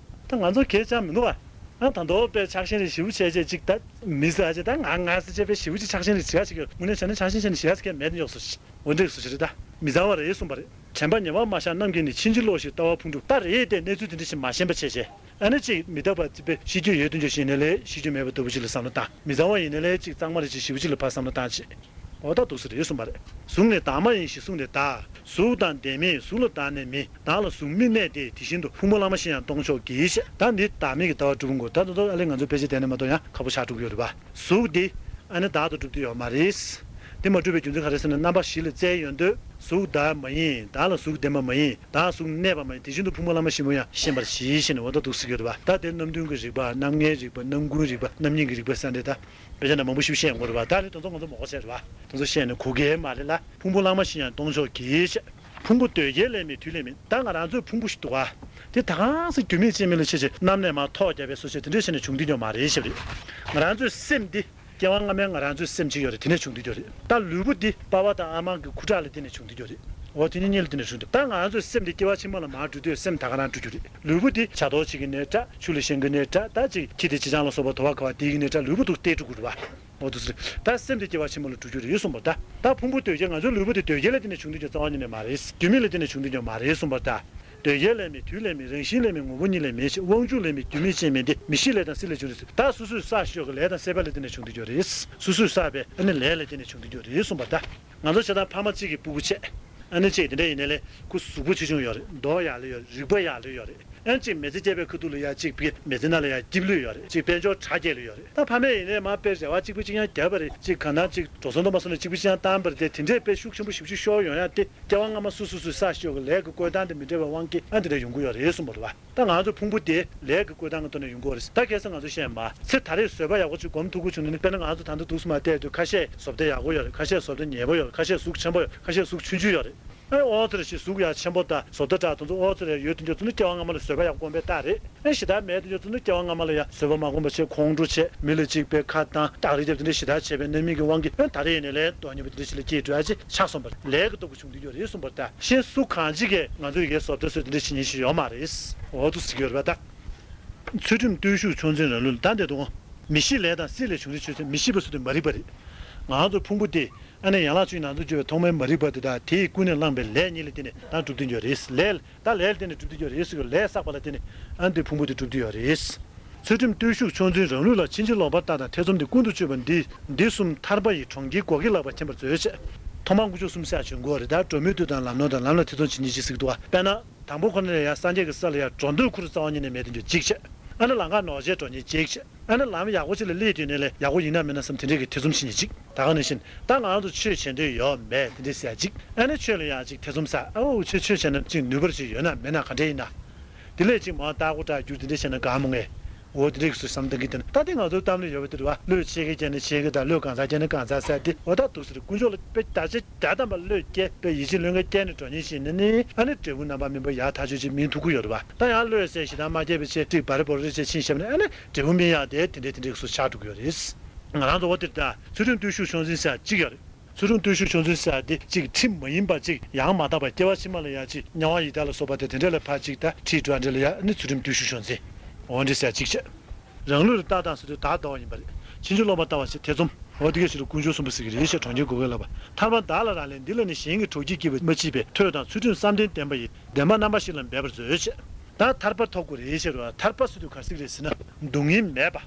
ད་ང་ཚོ་གེ་ཆ་མི་འདུག་ཨ། ཨ་ད་མདོ་དཔེ་ཆགས་ཞེན་རེ་ཞིབ་བྱས་རྗེས་ཅིག་ད་མི་ཟ་ཅེ་ད་ང་ང་ཟེར་ཅེ་དཔེ་ཞིབ་ཅིག་ཆགས་ཞེན་རེ་བྱེད་ཡ་ཅིག་ཡོད་དངོས་གནས་བྱས་ན་ཆགས་ཞེན་བྱས་ནས་བྱེད་ཡ་ཅིག་གེ་མེད་ནི་ཡོག་སོ་ཞིག་འོ་འདྲ་སོ་ཞིག་རེད་ད། མི་ཚང་བ་རེད་གསུངས་པ་རེད། དྲན་པ་ཉེ་བར་མ་བཞག་རྣམས་ཀྱིས་ནི་ཕྱིན་ཅི་ལོག་ཞིག་ལྟ་བ་ཕུང་གྲུབ་ལྟར་རེད་དེ་གནས་ཚུལ་དེ་འདྲ་ཞིག་མ་ཤེས་པ་བྱས་བྱས། ཨ་ནི་གཅིག་མི་རྟག་པ་ཅིག་པའི་ཤེས་རྒྱུ་ཡོད་དོན་ཅོ་ཞིག་ནས་ལས་ཤེས་རྒྱུ་མེད་པ་ལྟ་བུ་ཅིག་ལ་བསམ་བློ་བཏང་། མི་ཚང་བ་ཡིན་ན་ལས་གཅིག་གཙང་མ་རེ་ཅིག་ཞེ་པོ་ཅིག་ལ་ཕར་བསམ་བློ་བཏང་བྱས། འོ་ད་འདུག་སེ་རེད་གསུངས་པ་རེད། གཟུགས་ནི་བདག་མ་ཡིན་ཞེས་གསུངས་ཏེ་བདག་གཟུགས་དང་ལྡན་མིན་གཟུགས་ལ་བདག་གནས་མིན། བདག་ལ་གཟུགས་མི་གནས་ཏེ་དེ་བཞིན་དུ་ཕུང་པོ་ལྷག་མ་ཞིག་ཡང་སྟོང་ཆོག་གི་ཞེས། ད་འདི་བདག་མེད་ཀྱི་ལྟ་བ་གྲུབ་འགོ་ད་དོ་དོ་ཨ་ལས་ང་ཚོ་ཕལ་ཆེར་དེ་ནས་མ་གཏོགས་ཡང་ཁག་པོ་ཆགས་འགྲོ་གི་ཡོད་རེད་པ། གཟུགས་འདི་ཨ་ནི་བདག་ཏུ་གྲུབ་ཀྱི་ཡོད་མ་རེད། དེ་མ་གྲུབ་པའི་རྒྱུ་མཚན་ག་རེ་ཟེར་ན་རྣམ་པ་བཞི་ལ་རྩལ་ཡོད་འདོད། གཟུགས་བདག་མ་ཡིན། བདག་ལ་གཟུགས་ལྡན་པ་མ་ཡིན། བདག་གཟུགས་གནས་པ་མ་ཡིན། དེ་བཞིན་དུ་ཕུང་པོ་ལྷག་མ་ཞིག་ཡང་ཤེས་པར་གྱིས་ཞེས་ནས་འོ་ད་འདུག་སེ་ཡོད་རེད་པ། ད་དེ་རྣམ་བདུན་གྱི་རིགས་པ་རྣམ་ལྔའི་རིགས་པ་རྣམ་ཀུན་རིགས་པ་རྣམ་གཉིས་ཀྱི་རིགས་པ་ཟེར་འདི་ད། དཔེ་ཆ་ནས་མང་པོ་ཞིག་བཤད་ཡོང་གི་རེད་པ། ད་ནི་དེ་ཚོ་ང་ཚོ་མོ་གོ་བྱས་རེད་པ། དེ་ཚོ་བཤད་ནས་གོ་གི་མ་རེད་ལ། ཕུང་པོ་ལྷག་མ་ཞིག་ཡང་སྟོང་ཆོག་གི་ཞེས། ཕུང་པོ་འདོད་རྒྱལ་ལས་མེད་དུས་ལས་མེད། ད་ང་རང་ཚོའི་ཕུང་པོ་ཞིག་འདུག་ག་དེ་ད་གང་ཟེར་རྒྱུ་མེད་ཅན་མེད་ལ་ཆེ་ཆེ་གནམ་ནས་མར་ཐོག་བརྒྱབ་པའི་སོ་ཆེ་དེ་འདྲས་བྱས་ནས་བྱུང་དུས་ཡོད་མ་རེད་ཞེས་པ་རེད། ང་རང་ཚོའི་སེམས་འདི་སྐྱེ་བ་སྔ་མའི་ང་རང་ཚོའི་སེམས་ཅིག་ཡོད་རེད། དེ་ནས་བྱུང་དུས་ཡོད་རེད། ད་ལུས་པོ་འདི་པ་ཕ་དང་ཨ་མ་གི་ཁུ་ཁྲག་ལ་བརྟེན་ནས་བྱུང་དུས་ཡོད་རེད། འོ་དེ་གཉིས་གཉིས་ལ་བརྟེན་ནས་བྱུང་དུས་ད་ང་རང་ཚོའི་སེམས་འདི་སྐྱེ་བ་ཕྱི་མ་ལ་མར་འགྲོ་དུས་སེམས་ད་ག་རང་འགྲོ་རྒྱུ་རེད། ལུས་པོ་འདི་བྱ་དོར་བྱེད་ཀྱི་ནས་འདྲ་ཆུ་ལ་ཞེན་གྱི་ནས་འདྲ་ད་ཅིག་ཁྱི་དེ་ཅི་ཆང་ལ་སོགས་པ་དོ་བ་ག་བ་དེ་གི་ནས་འདྲ་ལུས་པོ་འདུག་སྟེ་འགྲོ་དགོས་རེད་པ། འོ་དུ་ཟེར། ད་སེམས་དེ་སྐྱེ་བ་ཕྱི་མ་ལ་འགྲོ་རྒྱུ་རེད་གསུངས་པ་ད། ད་ཕུང་པོ་འདོད་རྒྱལ་ང་ཚོའི་ལུས་པོ་དེ་འདོད་རྒྱལ་ལ་བརྟེན་ནས་བྱུང་དུས་ཀྱང་རྩ་བ་ཉིད་ནས་མ་རེད། རྒྱུ་མེད་ལ་བརྟེན་ནས་བྱུང་དུས་ཀྱང་མ་རེད་གསུངས་པ་ད། འདོད་རྒྱལ་ལས་མེད་དུས་ལས་མེད་རང་བཞིན་ལས་མེད་ངོ་བོ་ཉིད་ལས་མེད་ཅེས་དབང་ཕྱུག་ལས་མེད་རྒྱུ་མེད་ཅན་མེད་དེ་མི་ཤི་ལས་དང་སྲིད་ལས་བྱུང་རེད་ཟེར། ད་སོ་སོས་བསགས་ཤོག་གི་ལས་དང་སྲེད་པ་ལ་བརྟེན་ནས་བྱུང་དུས་ཀྱང་རེད། སོ་སོས་བསགས་པའི་ཨ་ནི་ལས་ལ་བརྟེན་ནས་བྱུང་དུས་ཀྱང་རེད་གསུངས་པ་ད། ང་ཚོ་བྱས་ཙང་ཕ་མ་གཅིག་གི་སྤུ་གུ་བྱས། ཨ་ནི་གཅིག་དེ་འདྲ་ཡིན་ནའི་ལས་ཁོ་གཟུགས་པོ་ཆེ་ཆུང་ཡོད་རེད། མདོག་ཡག་ལོས་ཡོད་རེད། རིག་པ་ཡག་ལོས་ཡོད་རེད། ཡང་གཅིག་མི་ཚེ་སྐྱེལ་བའི་ཁ་ཐུག་ལ་ཡང་གཅིག་པའི་མི་ཚེ་ནང་ལ་ཡང་སྐྱིབས་ལོས་ཡོད་རེད། གཅིག་དཔལ་འབྱོར་དྲག་སྐྱེད་ལོས་ཡོད་རེད། ད་ཕ་མས་ཡིན་ནའི་མ་དཔེ་རེ་བ་གཅིག་པུ་གཅིག་རྐྱང་བརྒྱབ་པ་རེད། གཅིག་གང་ན་གཅིག་འགྲོ་སོང་སྟོང་པ་སོང་ནས་གཅིག་པུ་གཅིག་རྐྱང་བཏང་པ་རེད་དེ། དེ་འདྲས་དཔེ་ཤུགས་ཆེན་པོ་ཞེ་པོ་ཅིག་ཤོར་ཡོང་ཡ་དེ། སྐྱེ་བ་སྔ་མ་སུ་སུ་སུའི་ས་ཞོག་གི་ལས་ཀྱི་བཀོད་སྟངས་དེ་མི་འདྲ་བའི་དབང་གིས་ཨ་འདི་འདྲ་ཡོང་གི་ཡོད་རེད་གསུངས་པ་རེད་བ། ད་ང་ཚོ་ཕུང་པོ་དེ་ལས་ཀྱི་བཀོད་སྟངས་ཀྱི་ཐོག་ནས་ཡོང་གི་ཡོད་རེད། ད་ཁ་སང་ང་ཚོ་བཤད་མ་ཚེ་ད་རེས་བཟོད་པ་ཡག་པོ་ཅིག་སྒོམ་ཐུབ་ཀྱི་བྱུང་ནས་ནི། དཔེར་ན་ང་ཚོ་ད་ལྟ་འདུག་སེ་མར་བལྟས་དུས་ཁ་ཤས་བཟོ་ལྟ་ཡག་པོ་ཡོད་རེད། ཁ་ཤས་བཟོ་ལྟ་ཉེས་པོ་ཡོད་རེད། ཁ་ཤས་གཟུགས་ཆེན་པོ་ཡོད། ཁ་ཤས་གཟུགས་ཆུང་ཆུང་ཡོད་རེད། ཨེ་ཨོ་ཙི་རེད་ཞེས་གཟུགས་ཡག་ཆེན་པོ་དང་བཟོ་ལྟ་དྲག་དེ་ཚོ་ཨོ་ཙི་རེད་ཡོད་དེ་འདྲ་ཚོ་ནི་སྐྱེ་བ་སྔ་མ་ལ་བཟོད་པ་ཡག་པོ་སྒོམ་པའི་རྟགས་རེད། ཨེ་ཞེ་དྲག་མེད་དེ་འདྲ་ཚོ་ནི་སྐྱེ་བ་སྔ་མ་ལ་ཡང་བཟོད་པ་མ་སྒོམ་པ་བྱས་ཁོང་ཁྲོ་བྱས་མི་ལ་གཅིག་པའི་ཁ་བཏང་སྟག་རི་རྒྱབ་དེ་འདྲ་ཞེ་དྲག་བྱས་པའི་རྣམ་སྨིན་གྱི་དབང་གིས་ཨེ་ད་རེས་ཡིན་ནའི་ལས་དོན་ཉེས་པོ་དེ་འདྲ་ཞིག་ལ་སྐྱེས་འགྲོ་ཡ་ཅིག་ཆགས་སོང་བ་རེད། ལས་ཀྱི་སྟོབས་ཀྱིས་བྱུང་བསྡད་ཡོད་རེད་གསུངས་པ་རེད། ད་གཞན་སུ་གང་ཅིག་གིས་ང་ཚོ་ཡི་གེ་བཟོ་ལྟ་བཟོས་དེ་འདྲ་བྱེད་ཉེན་ཞིག་ཡོད་མ་རེད། འོ་འདུག་ཟེར་གྱི་ཡོད་རེད་པ། ད་ཚུལ་ཁྲིམས་བརྟུལ་ཞུགས་ཆོས་འཛིན་རང་ལུགས་ལ་ད་འདི་འདུག་མི་ཤི་ལས་དང་སྲིད་ལས་བྱུང་རིགས་ཆོས་ཅན། མི་ཤི་བ་སུ་དེ་མ་རིག་པ་རེད། ང་ཚོ་ཕུང་པོ་དེ་ཨ་ནི་ཡན་ལག་བཅུའི་ནང་དུ་གྱུར་པའི་ཐོག་མའི་མ་རིག་པ་དེ་དག་དེས་ཀུན་ནས་བསླངས་པའི་ལས་གཉིས་ལ་བརྟེན་ནས་ད་གྲུབ་བསྡད་ཡོད་རེད། ལས་ད་ལས་ལ་བརྟེན་ནས་གྲུབ་བསྡད་ཡོད་རེད་ཟེར་གྱི་ལས་བསགས་པ་ལ་བརྟེན་ནས་ཨ་ནི་དེ་ཕུང་པོ་དེ་གྲུབ་བསྡད་ཡོད་རེད། ཚུལ་ཁྲིམས་བརྟུལ་ཞུགས་ཆོས་འཛིན་རང་ལུགས་ལ། ཕྱིན་ཅི་ལོག་པར་ལྟ་དང་ཐེ་ཚོམ་འདི། ཀུན་ཏུ་སྤྱོད་པ་འདི་འདི་གསུམ་ཐར་པ་ཡི་གྲོང་ཁྱེར་བགོ་སྐལ་ལག་པར་མཁྱེན་པར་མཛོད་ཅེས། ཐོག་མར་དཀོན་མཆོག་གསུམ་ཟེར་ཡག་བྱུང་གི་ཡོད་རེད། ད་སྒྲོན་མེའི་དུས་དང་ལམ་ནོར་དང་། ལམ་ལ་ཐེ་ཚོམ་བྱེད་ཉེན་གཅིག་ཟེར་གྱི་འདུག་བ། དཔེར་ན། དང་པོ་ཁོ་ན་ལ་ཡང་སངས་རྒྱས་ཀྱི་ས་ལ་ཡང་འགྲོ་འདོད་ཁུར་རྩ་བ་ཉིད་ནས་མེད་དེ་འདྲ་གཅིག་བྱས། ཨ་ནི་ལམ་ཁ་ནོར་བྱས་འགྲོ་ཉེན་གཅིག་བྱས། ཨ་ནི་ལམ་ཡག་པོ་ཅིག་ལ་སླེབས་དུས་ནས་ལས་ཡག་པོ་ཡིན་ན་མིན་ན་བསམ་དེ་འདྲས་ཀྱི་ཐེ་ཚོམ་བྱེད་ཉེན་གཅིག་ད་ག་ནང་བཞིན་ད་ང་རང་ཚོ་ཆོས་བྱེད་འདོད་ཡོད་མེད་དེ་འདྲས་ཟེར་ཡག་གཅིག་ཨ་ནི་ཆོས་ལ་ཡང་གཅིག་ཐེ་ཚོམ་ཟ། ཨ་འོ་ཆོས་ཆོས་བྱས་ན་གཅིག་ནུས་པ་ཅིག་ཡོད་ན་མེད་ན་ག་འདྲས་ཡིན་ན། དེ་ལས་གཅིག་མར་ལྟ་སྒོ་འདྲ་བསྒྱུར་དེ་འདྲས་བྱས་ན་དགའ་མོ་ངེས། འོ་དེ་འདྲས་ཀྱི་བཟོ་བསམ་གཏོང་གི་དེ་ནི་ད་དེ་ང་ཚོའི་གཏམ་ལ་ཡོད་པ་དེ་རེད་བ། བློས་ཆེ་གེ་བྱས་ན་ཆེ་གེ་དང་། བློས་གང་ཚ་བྱས་ན་གང་ཚ་ཟེར་དེ་འོ་ད་འདུག་ཟེར། དཀོན་མཆོག་ལ་དཔེ་བརྒྱ་ཆ་བརྒྱ་ཐམ་པ་བློས་བསྐྱལ། དཔེ་ཡིད་ཆེས་བློས་འགེལ་བསྐྱལ་ནས་འགྲོ་ཉེན་ཞིག་ནི་ནི་ཨ་ནི་འབྲས་བུ་རྣམ་པར་སྨིན་པ་ཡག་ཐག་ཆོད་ཅིག་སྨིན་ཐུབ་ཀྱི་ཡོད་རེད་བ། ད་ཡང་བློས་ཟད་ཞེ་སྡང་མ་སྐྱེས་པ་བྱས་གཅིག་བར་བོར་རེ་བྱས་ཕྱིན་བཞག་ན་ཨ་ནི་འབྲས་བུ་སྨིན་ཡག་དེ་དེ་འདྲས་དེ་འདྲས་ཀྱི་བཟོ་ཆགས་འགྲོ་གི་ཡོད་རེད། ང་རང་ཚོ་འོ་དེར་ད་ཚུལ་ཁྲིམས་བརྟུལ་ཞུགས་ཆོས་འཛིན་ཟེར་གཅིག་ཡོད་རེད། ཚུལ་ཁྲིམས་བརྟུལ་ཞུགས་ཆོས་འཛིན་ཟེར་ཡག་དེ་གཅིག་ཁྲིམས་མ་ཡིན་པ་གཅིག་ཡང་མ་དག་པ་སྐྱེ་བ་ཕྱི་མ་ལ་ཡང་གཅིག་དམྱལ་བ་ཡི་དྭགས་ལ་སོགས་པ་དེ་དེ་འདྲ་ལ་ཕར་གཅིག་ད་ཁྲིད་འགྲོ་ཡག་འདྲ་ལ་ཡང་ནི་ཚུལ་ཁྲིམས་བརྟུལ་ཞུགས་ཆོས་འཛིན། འོ་འདྲ་ཟེར་ཡག་གཅིག་བྱས། རང་ལུགས་ལ་ལྟ་དང་ཟེར་དུས་བདག་ལྟ་བ་ཡིན་པ་རེད། ཕྱིན་ཅི་ལོག་པར་ལྟ་བ་ཞེས་ཐེ་ཚོམ། འོ་དེ་ག་ཞིག་ལ་དཀོན་མཆོག་གསུམ་པོ་ཟེར་གྱི་རེད་ཞེས་གྲོང་ཁྱེར་བགོ་སྐལ་ལག་པར། ཐར་པ་བདག་ལ་རག་ལས་འདི་ལ་ནི། གཞན་གྱི་གྲོགས་ཀྱིས་བགྱིས་པ་མ་མཆིས་པས། ཐོས་དང་ཚུལ་ཁྲིམས་བསམ་གཏན་ལྡན་པ་ཡི། བདེན་པ་རྣམ་པ་བཞི་ལ་འབད་པར་མཛོད་ཅེས། ད་ཐར་པ་ཐོབ་དགོས་རེད་ཟེར་བ། ཐར་པ་ཟེར་དུས་ག་རེ་ཟེར་གྱི་རེད་ཟེར་ན། སྡུག་བསྔལ་མེད་པ།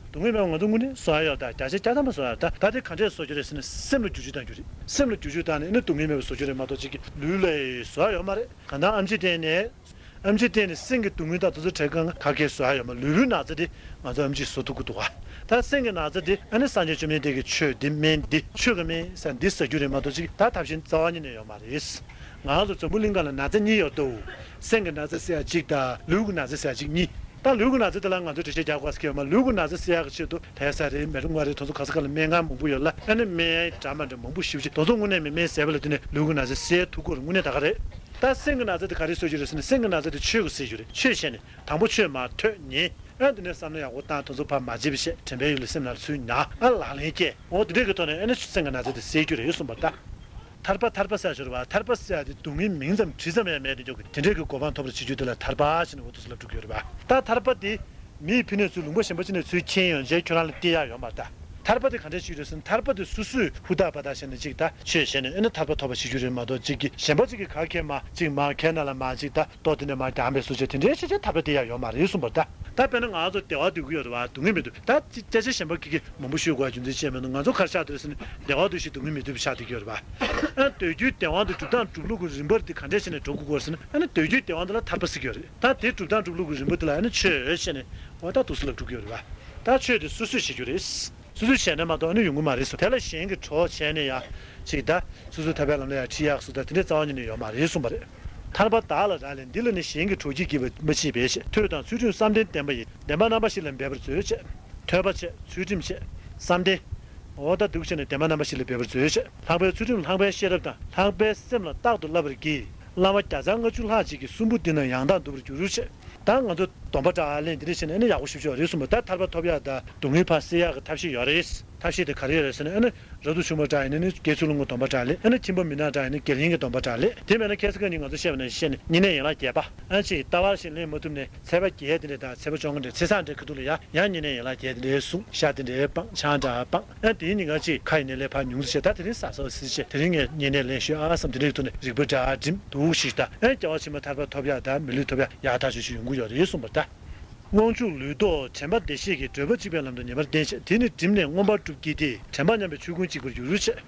སྡུག་བསྔལ་མེད་པ་ང་ཚོ་དངོས་གནས་བཟོ་ཡག་ཡོད་ད། བརྒྱ་ཆ་བརྒྱ་ཐམ་པ་བཟོ་ཡག་ཡོད་ད། ད་དེ་ག་འདྲས་བཟོ་རྒྱུ་རེད་ཟེར་ན་སེམས་ལ་བསྒྱུར་བཅོས་བཏང་རྒྱུ་རེད། སེམས་ལ་བསྒྱུར་བཅོས་བཏང་ནས་ཨ་ནི་སྡུག་བསྔལ་མེད་པ་བཟོ་རྒྱུ་རེད་མ་གཏོགས་གཅིག་གི་ལུས་ལ་བཟོ་ཡག་ཡོད་མ་རེད། གང་ལྟར་ཨེམ་ཆི་བསྟན་ནས། ཨེམ་ཆི་བསྟན་ནས་སེམས་ཀྱི་སྡུག་བསྔལ་དང་དེ་ཚོ་བྲལ་གང་ག་གེ་བཟོ་ཡག་ཡོད་མ། ལུས་པོའི་ན་ཚ་དེ་ང་ཚོ་ཨེམ་ཆིས་བཟོ་ཐུབ་ཀྱི་འདུག་ག་ད་སེམས་ཀྱི་ན་ཚ་དེ་ཨ་ནི་སངས་རྒྱས་བཅོམ་ལྡན་འདས་ཀྱི་ཆོས་འདི་སྨན་འདི་ཆོས་ཀྱི་སྨན་ཟེར་འདི་ཟ་རྒྱུ་རེད་མ་གཏོགས་གཅིག་ད་ཐབས་གཞན་རྩ་བ་ཉིད་ནས་ཡོད་མ་རེད། ང་ཚོ་འཛམ་བུ་གླིང་སྒང་ལ་ན་ཚ་གཉིས་ཡོད་དོ། སེམས་ཀྱི་ན་ཚ་ཟེར་ཡག་གཅིག་དང་ལུས་ཀྱི་ན་ཚ་ཟེར་ཡག་གཅིག་གཉིས། ད་ལུས་ཀྱི་ན་ཚ་དེ་ལ་ང་ཚོས་འགྲེལ་བཤད་རྒྱག་དགོས་ཟེར་གྱི་ཡོད་མ། ལུས་ཀྱི་ན་ཚ་ཟེར་ཡག་གི་ཆེད་དུ་ད་ཡ་ས་རེད། མེ་རུ་མངར་རེད། དེ་ཚོ་ག་ས་ག་ལ་སྨན་ཁང་མང་པོ་ཡོད་ལ། ཨ་ནི་སྨན་འདྲ་མི་འདྲ་མང་པོ་ཞེ་པོ་ཅིག་དེ་ཚོ་དངོས་གནས་མེད་མེད་ཟས་པ་ལ་དེ་ནས་ལུས་ཀྱི་ན་ཚ་སེལ་ཐུབ་ཀྱི་རེད། དངོས་གནས་ད་ག་རེད། ད་སེམས་ཀྱི་ན་ཚ་དེ་ག་རེ་བཟོ་རྒྱུ་རེད་ཟེར་ན་སེམས་ཀྱི་ན་ཚ་དེ་ཆོས་ཀྱིས་སེལ་རྒྱུ་རེད། ཆོས་བྱས་ནས་དང་པོ་ཆོས་མར་ཐོས་ཉན། ཨ་དེ་ནས་བསམ་བློ་ཡག་པོ་བཏང་། དེ་ཚོ་ཕར་མ་བརྗེད་པ་བྱས། དྲན་པའི་ཡུལ་ལ་སེམས་ནང་ཚུར་ཉར། ཨ་ལག་ལེན་བཀལ། འོ་དེ་འདྲས་ཀྱི་ཐོག་ནས་ཨ་ནི་སེམས་ཀྱི་ན་ཚ་དེ་སེལ་རྒྱུ་རེད་གསུངས་པ་རེད་ད། ཐར་པ་ཐར་པ་ཟེར་ཡག་ཅིག་ཡོད་རེད་བ། ཐར་པ་ཟེར་ཡག་དེ་སྡུག་བསྔལ་མིང་ཙམ་དྲི་ཙམ་ཡང་མེད་དེ་འཇོག་གི་དེ་འདྲས་ཀྱི་གོ་འཕང་ཐོབ་པར་བྱེད་རྒྱུ་དེ་ལ་ཐར་པ་ཞེས་ནས་འོ་འདུག་སེ་ལབ་འགྲོ་གི་ཡོད་རེད་བ། ད་ཐར་པ་དེ་མིའི་ཕི་ནས་ཚུར་ལུང་པ་གཞན་པ་ཅིག་ནས་ཚུར་མཁྱེན་ཡོང་བྱས་ཁྱོད་རང་ལ་སྟེར་ཡག་ཡོད་མ་རེད་ད། ཐར་པ་དེ་ག་འདྲས་ཞིག་རེད་ཟེར་ན་ཐར་པ་དེ་སོ་སོས་ཧུར་ཐག་པ་ཐག་བྱས་ནས་ཅིག་ད་ཆོས་བྱས་ནས་ཨ་ནི་ཐར་པ་ཐོབ་པ་བྱེད་རྒྱུ་རེད་མ་གཏོགས་ཅིག་གི་གཞན་པ་ཅིག་གིས་ག་གེ་མ་ཅིག་མ་ཁས་ན་ལ་མ་ཅིག་ད་ལྟོ་དེ་ནས་མ་རྒྱག་པའི་བཟོ་བྱས་དེ་འདྲས་བྱས་བྱས་ཐར་པ་སྟེར་ཡག་ཡོད་མ་རེད་གསུངས་པ་རེད་ད། ད་དཔེར་ན་ང་ཚོ་བདེ་བ་འདོད་ཀྱི་ཡོད་རེད་བ། སྡུག་བསྔལ་མི་འདོད། ད་ཅི་སྐད་ཆ་གཞན་པ་ཁྱི་ཁྱི་མང་པོ་ཤོད་དགོས་རྒྱུ་མཚན་ཅིག་མེད་འདུག་ང་ཚོ་ག་རེ་ཆགས་འདུག་ཟེར་ན་བདེ་བ་འདོད་ཞིང་སྡུག་བསྔལ་མི་འདོད་པ་ཆགས་བསྡད་ཀྱི་ཡོད་རེད་བ། ཨ་འདོད་རྒྱུའི་བདེ་བ་འདི་སྒྲུབ་སྟངས་སྒྲུབ་ལུགས་ཀྱི་རིམ་པ་འདི་ག་འདྲས་བྱས་ནས་འགྲོ་དགོས་ཀྱི་ཡོད་རེད་ཟེར་ན་ཨ་ནི་འདོད་རྒྱུའི་བདེ་བ་འདི་ལ་ཐར་པ་ཟེར་གྱི་ཡོད་རེད། ད་དེ་སྒྲུབ་སྟངས་སྒྲུབ་ལུགས་ཀྱི་རིམ་པ་འདི་ལ་ཨ་ནི་ཆོས་བྱས་ནས་འོ་ད་འདུག་སེ་ལབ་འགྲོ་གི་ཡོད་རེད་བ། ད་ཆོས་དེ་སོ་སོས་བྱེད་རྒྱུ་རེད། སོ་སོས་བྱས་ན་མ་གཏོགས་ཨ་ནི་ཡོང་གི་མ་རེད་གསུངས། དེ་ལ་གཞན་གྱི་གྲོགས་བྱས་ནས་ཡ་ཅིག་ད་སོ་སོའི་ཐར་པའི་ལམ་ལ་ཡ་ཁྲིད་ཡག་གསུངས། ད་དེ་འདྲའི་རྩ་བ་ཉིད་ནས་ཡོད་མ་རེད་གསུངས་པ་རེད། ཐར་པ་བདག་ལ་རག་ལས་འདི་ལ་ནི། གཞན་གྱི་གྲོགས་ཀྱིས་བགྱིས་པ་མ་མཆིས་པས་ཞེས། ཐོས་དང་ཚུལ་ཁྲིམས་བསམ་གཏན་ལྡན་པ་ཡིས། བདེན་པ་རྣམ་པ་བཞི་ལ་འབད་པར་མཛོད་ཅེས། ཐོས་པ་བྱས། ཚུལ་ཁྲིམས་བྱས། བསམ་གཏན། འོ་ད་འདུག་བྱས་ནས་བདེན་པ་རྣམ་པ་བཞི་ལ་འབད་པར་མཛོད་ཅེས། ལྷག་པའི་ཚུལ་ཁྲིམས་ལྷག་པའི་ཤེས་རབ་དང་། ལྷག་པའི་སེམས་ལ་རྟག་ཏུ་བསླབ་པར་བགྱི། བླ་མ་བརྒྱ་ཚར་ལྔ་བཅུ་ལྷག་ཅིག་གིས་གསུམ་པོ་འདི་རྣམས་ཡང་དག་འདུ་བར་འགྱུར་ཅེས། ད་ང་ཚོ་སྡོམ་པ་འདྲ་ལེན་འདི་འདྲ་བྱས་ནས་ནི་ཡག་པོ་ཞེ་པོ་ཅིག་ཡོད་རེད་གསུངས་པ། ད་ཐར་པ་ཐོབ་ཡག་དང་སྡུག་བསྔལ་ཕར་སེལ་ཡག་གི་ཐབས་ཤེས་ཡོད་རེད། ཐབས་ཤེས་དེ་ག་རེ་ཡོད་རེད་ཟེར་ན་ཨ་ནི། རབ་ཏུ་བྱུང་བ་འདྲ་ཡིན་ན་ནི་དགེ་ཚུལ་སློང་གི་སྡོམ་པ་འདྲ་ལེན། ཨ་ནི་ཁྱིམ་པ་མི་ནག་འདྲ་ཡིན་ན་དགེ་ལེན་གྱི་སྡོམ་པ་འདྲ་ལེན། དེ་མེད་ན་ཁ་སང་ཁ་ཉིན་ང་ཚོ་བཤད་པ་ནང་བཞིན་བསྙེན་གནས་ཡན་ལག་བརྒྱད་པ། ཨ་ཅེ་ལྟ་བ་བཞིན་ལེན་མ་ཐུབ་ནས་ཚེས་པ་བརྒྱད་དེ་འདྲ་དང་ཚེས་པ་བཅོ་ལྔ་འདྲ་ཚེས་བཟང་འདྲ་གི་ཐོག་ལ་ཡང་ཡང་བསྙེན་གནས་ཡན་ལག་བརྒྱད་དེ་འདྲ་བསྲུང་། ཤ་དེ་འདྲ་སྤང་། ཆང་འདྲ་སྤང་། ཨ་དེའི་ཉིན་གང་ཅིག་ཁ་ཡིན་ནའི་ལས་ཕར་ཉུང་ཙམ་བྱས། ད་དེ་རིང་ཟ་ཟ་བ་སིལ་བྱས་དེ་རིང་ངས་བསྙེན་གནས་ལེན་ཞུ་ཨ་བསམ་དེ་འདྲའི་ཐོག་ནས་རིག་པ་འདྲ་སྒྲིམ་འདུག་ཞིག་ད་ཨ་སྐྱེ་བ་ཕྱི་མ་ཐར་པ་ཐོབ་ཡག་དང་མི་ལུས་ཐོབ་ཡག་ཡག་ཐག་ཆོད་ཅིག་ཡོང་གི་ཡོད་རེད་གསུངས་པ་ད། དབང་ཕྱུག་ལུས་ལྡོག་དྲན་པ་བདེ་གཤེགས་ཀྱིས། བགྲོད་པ་གཅིག་པའི་ལམ་དུ་ཉེ་བར་བསྟན་ཞེས། དེ་ནི་བསྒྲིམས་ནས་མངོན་པར་སྒྲུབ་བགྱིས་ཏེ། དྲན་པ་མཉམ་པའི་ཆོས་ཀུན་འཇིག་པར་འགྱུར་ཞེས།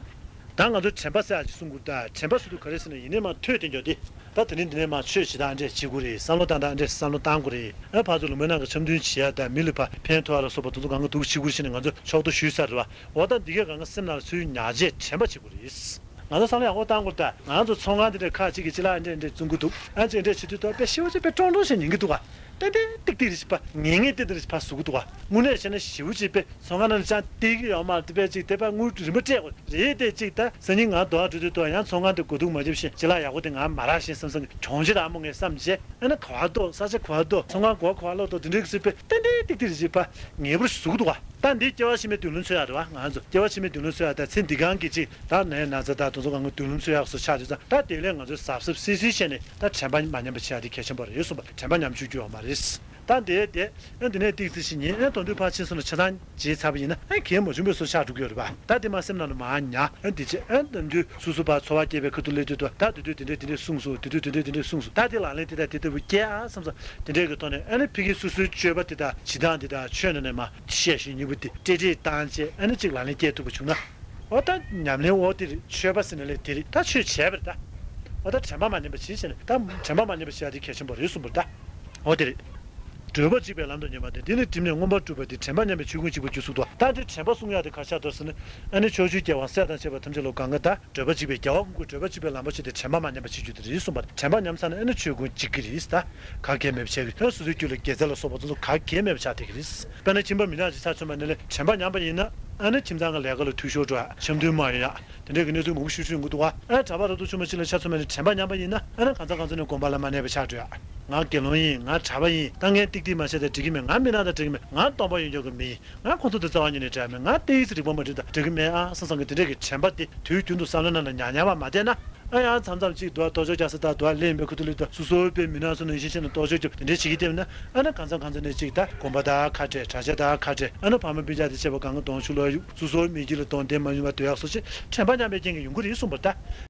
ད་ང་ཚོ་དྲན་པ་ཟེར་ཡག་ཅིག་གསུང་དགོས། ད་དྲན་པ་ཟེར་དུས་ག་རེ་ཟེར་ན། ཡིན་ནའི་མ་ཐོས་དེ་འགྱོ་དེ། ད་དེ་རིང་འདི་ནས་མ་ཆོས་བྱེད་སྟངས་འདྲས་བྱེད་དགོས་རེད། བསམ་བློ་བཏང་སྟངས་འདྲས་བསམ་བློ་བཏང་དགོས་རེད། ཨ་ཕར་ཚུར་ལུང་པའི་ནང་གི་འཆམ་མཐུན་བྱེད་ཡག་དང་མི་ལ་ཕར་ཕན་ཐོགས་ཡག་ལ་སོགས་པ་དེ་ཚོ་གང་ག་འདུག་བྱེད་དགོས་བྱས་ནས་ང་ཚོ་ཕྱོགས་གཏོགས་ཞུས་ཚར་རེད་བ། འོ་ད་འདི་གས་གང་ག་སེམས་ནང་ལ་ཚུར་ཉར་བྱས་དྲན་པ་བྱེད་དགོས་རེད། ང་ཚོ་བསམ་བློ་ཡག་པོ་བཏང་དགོས། ད་ང་ཚོ་ཚོང་ཁང་འདི་འདྲས་ཁག་ཅིག་གིས་ཅི་ལ་འདྲས་འདྲས་བཙོང་གི་འདུག། ཨ་ཅིག་འདྲས་བྱེད་དུས་ད་དཔེ་ཞེ་པོ་ཅིག་དཔེ་ཀྲོང་ཀྲོང་བྱས་ཉན་གི་འདུག་ག། ཏན་ཏན་ཏིག་ཏིག་རེ་ཞིག་ཕར་ངེས་ངེས་ཏིག་ཏིག་རེ་ཞིག་ཕར་ཟུག་གི་འདུག་ག། དངོས་གནས་བྱས་ན་ཞེ་པོ་ཅིག་དཔེ་ཚོང་ཁང་ནང་ལ་ཅང་སྟེར་གི་ཡོད་མ་རེད། དེ་དཔེ་ཅིག་དེ་ཕར་དངུལ་རིན་པ་སྤྲད་དགོས་རེད། དེ་ཅིག་ད་སང་ཉིན་ང་དོ་ཨ་འགྲོ་དུས་དོ་ཡང་ཚོང་ཁང་དེ་གོ་ཐུག་མ་བརྒྱབ་བཞིན་ཅི་ལ་ཡག་པོ་དེ་ང་མ་རག་བཞིན་བསམ་བསམ་གི་གྱོང་ཅི་རག་མོ་ངས་བསམ་བྱས། ཨ་ན་ག་བ་ལྟོགས། ས་ཆ་ག་བ་ལྟོགས། ཚོང་ཁང་ག་བ་ག་བ་ལོག་ཏོ། དེ་འདྲའི་གི་སྲིད་པའི་ཏན་ཏན་ཏིག་ཏིག་རེ་ཞིག་ཕར་ངེས་པར་ཟུག་འདུག་ག། ད་འདི་སྐྱེ་བ་ཕྱི་མའི་མདུན་ལམ་འཚོལ་ཡག་རེད་བ། ང་ཚོ་སྐྱེ་བ་ཕྱི་མའི་མདུན་ལམ་འཚོལ་ཡག་ད་ཚེ་འདི་གང་གི་ཅིག་ད་ནའི་ན་ཚ་ད་དེ་ཚོ་གང་གི་མདུན་ལམ་འཚོལ་ཡག་སོགས་ཆགས་དུས་ཙང་ད་དེ་ལས་ང་ཚོས་གཟབ་གཟབ་སིལ་སིལ་བྱས་ནས་ད་དྲན་པ་མ་ཉམས་པ་བྱེད་ཡག་དེ་གལ་ཆེན་པོ་རེད་གསུངས་པ། དྲན་པ་ཉམས་བཅུག་རྒྱུ་ཡོད་མ་རེད། ད་འདི་དེ་ཨ་འདི་ནས་ཏིག་ཙི་ཞིག་ཉིན་ཨ་དོན་དུ་ཕར་ཕྱིན་སོང་ན་ཆ་ཚང་བྱས་ཚར་བ་ཡིན་ན་ཨ་གལ་མ་བྱུང་བའི་བཟོ་ཆགས་འགྲོ་གི་ཡོད་རེད་པ། ད་དེ་མ་སེམས་ནང་ལ་མར་ཉར། ཨ་འདི་བྱས་ཨ་དོན་དུ་སོ་སོ་ཕར་འཚོ་བ་སྐྱེལ་བའི་ཁ་ཐུག་སླེབས་དུས་དུ་ད་དེ་དུས་དེ་འདྲས་དེ་འདྲས་གསུངས་སོང་། དེ་དུས་དེ་འདྲས་དེ་འདྲས་གསུངས་སོང་། ད་དེ་ལག་ལེན་དེ་དང་དེ་ལྟ་བུ་སྐྱེལ་ཨ་བསམ་བསམ་དེ་འདྲས་ཀྱི་ཐོག་ནས་ཨ་ནི་ཕ་གི་སོ་སོའི་སྤྱོད་པ་དེ་དང་བྱེད་སྟངས་དེ་དང་ཆོས་ནང་ནས་མར་བཤད་ཞུས་གཉིས་པོ་དེ་ཏྲེ་ཏྲེ་བཏང་བྱས་ཨ་ནི་གཅིག་ལག་ལེན་སྐྱེལ་ཐུབ་པ་བྱུང་ན། འོ་ད་ཉམས་ལེན་འོ་དེ་རེད། ཆོས་པ་ཟེར་ན་ལས་དེ་རེད། ད་ཆོས་བྱས་པ་རེད་ད། འོ་ད་དྲན་པ་མ་ཉམས་པ་བྱེད་བྱས་ནས་ད་དྲན་པ་མ་ཉམས་པ་བྱེད་ཡག་དེ་གལ་ཆེན་པོ་རེད་གསུངས་པ་རེད་ད། འོ་དེ་རེད། བགྲོད་པ་གཅིག་པའི་ལམ་དུ་ཉོན་པ་སྟེ། འདི་ནི་གྲིབ་ནས་མངོན་པར་བསྒྲིབས་པ་སྟེ། དྲན་པ་ཉམས་པའི་ཆོས་ཀུན་གཅིག་པུར་འགྱུར་གསུངས་ཏོ། ད་འདི་དྲན་པ་གསུང་ཡག་དེ་ག་ཆགས་འདུག་ཟེར་ན། ཨ་ནི་ཕྱོགས་བཅུའི་རྒྱལ་བ་སྲས་དང་བཅས་པ་ཐམས་ཅད་ལ་གང་ག་ད་བགྲོད་པ་གཅིག་པའི་རྒྱལ་བ་ཀུན་གྱི་བགྲོད་པ་གཅིག་པའི་ལམ་པ་ཆོས་དེ་དྲན་པ་མ་ཉམས་པ་བྱེད་རྒྱུ་དེ་རེད་གསུངས་པ། དྲན་པ་ཉམས་ཚར་ན་ཨ་ནི་ཆོས་ཀུན་འཇིག་གི་རེད་ད། ག་གེ་མེད་པ་ཆགས་ཀྱི་རེད། སོ་སོའི་རྒྱུད་ལ་དགེ་རྩ་ལ་སོགས་པ་ཚོ་ག་གེ་མེད་པ་ཆགས་བསྡད་ཀྱི་རེད། དཔེར་ན་ཁྱིམ་པ་མི་ནག་ཅིག་ཆ་མཚོན་པ་ནི་ལས་དྲན་པ་ཉམས་པ་ཡིན་ན་ཨ་ནི་ཁྱིམ་ཚང་གི་ལས་ཀ་ལ་འཐུས་ཤོར་འགྲོ་ཡག། འཆམ་མཐུན་མ་ཡོང་ཡག། དེ་འདྲའི་གི་གནས་ཚུལ་མང་པོ་ཤུགས་ཆེན་ཡོང་གི་འདུག་བ། ཨ་གྲྭ་པ་རབ་ཏུ་བཙུན་མ་ཅིག་ལ་ཆ་མཚོན་པ་ནི་དྲན་པ་ཉམས་པ་ཡིན་ན་ཨ་ནི་གང་ཚང་གང་ཚང་ནས་དགོན་པ་ལ་མ་གནས་པ་ཆགས་འགྲོ་ཡག། ང་དགེ་སློང་ཡིན། ང་གྲྭ་པ་ཡིན། ད་ངས་ཏིག་ཏིག་མ་བྱས་ད་འགྲིག་གི་མེད། ང་མི་ནག་ད་འགྲིག་གི་མེད། ང་སྟོང་པ་ཡོད་འཇོག་གི་མི་ཡིན། ང་ཁོང་ཚོ་དང་རྩ་བ་ཉིད་ནས་འབྲེལ་བ་མེད། ང་ཏིག་ཙི་རིག་པ་མ་འགྲིག་ད་འགྲིག་གི་མེད་ཨ་བསམ་བསམ་གི་དེ་འདྲའི་གི་དྲན་པ་དེ་དུས་རྒྱུན་དུ་བསམ་བློ་ནང་ལ་ཉར་ཉར་བ་མ་བསྡད་ན། ཨ་ཡང་མཚམས་མཚམས་ཅིག་དུ་བ་ལྟོ་ཆོག་རྒྱག་ས་དང་དུ་བ་ལེན་པའི་ཁུ་ཐུ་ལི་དང་སོ་སོའི་དཔེ་མི་ནག་སོ་ནང་བཞིན་བྱས་ནས་ལྟོ་ཆོག་རྒྱབ་དེ་འདྲའི་བྱེད་ཀྱི་བསྡད་ན་ཨ་ན་གང་ཚང་གང་ཚང་ནས་ཅིག་ད་དགོན་པ་དང་ཁ་བྲལ། གྲྭ་ཆས་དང་ཁ་བྲལ། ཨ་ན་ཕ་མ་སྤུན་ཆ་དང་བཅས་པ་གང་ག་གདོང་ཆུ་ལོག་གཡུག། སོ་སོའི་མི་རྒྱུད་ལ་གདོང་བསྟན་མ་ཡོང་བ་སྡོད་ཡག་སོགས་ཅིག་དྲན་པ་ཉམས་པའི་རྐྱེན་གྱིས་ཡོང་གི་རེད་གསུངས་པ་རེད་ད།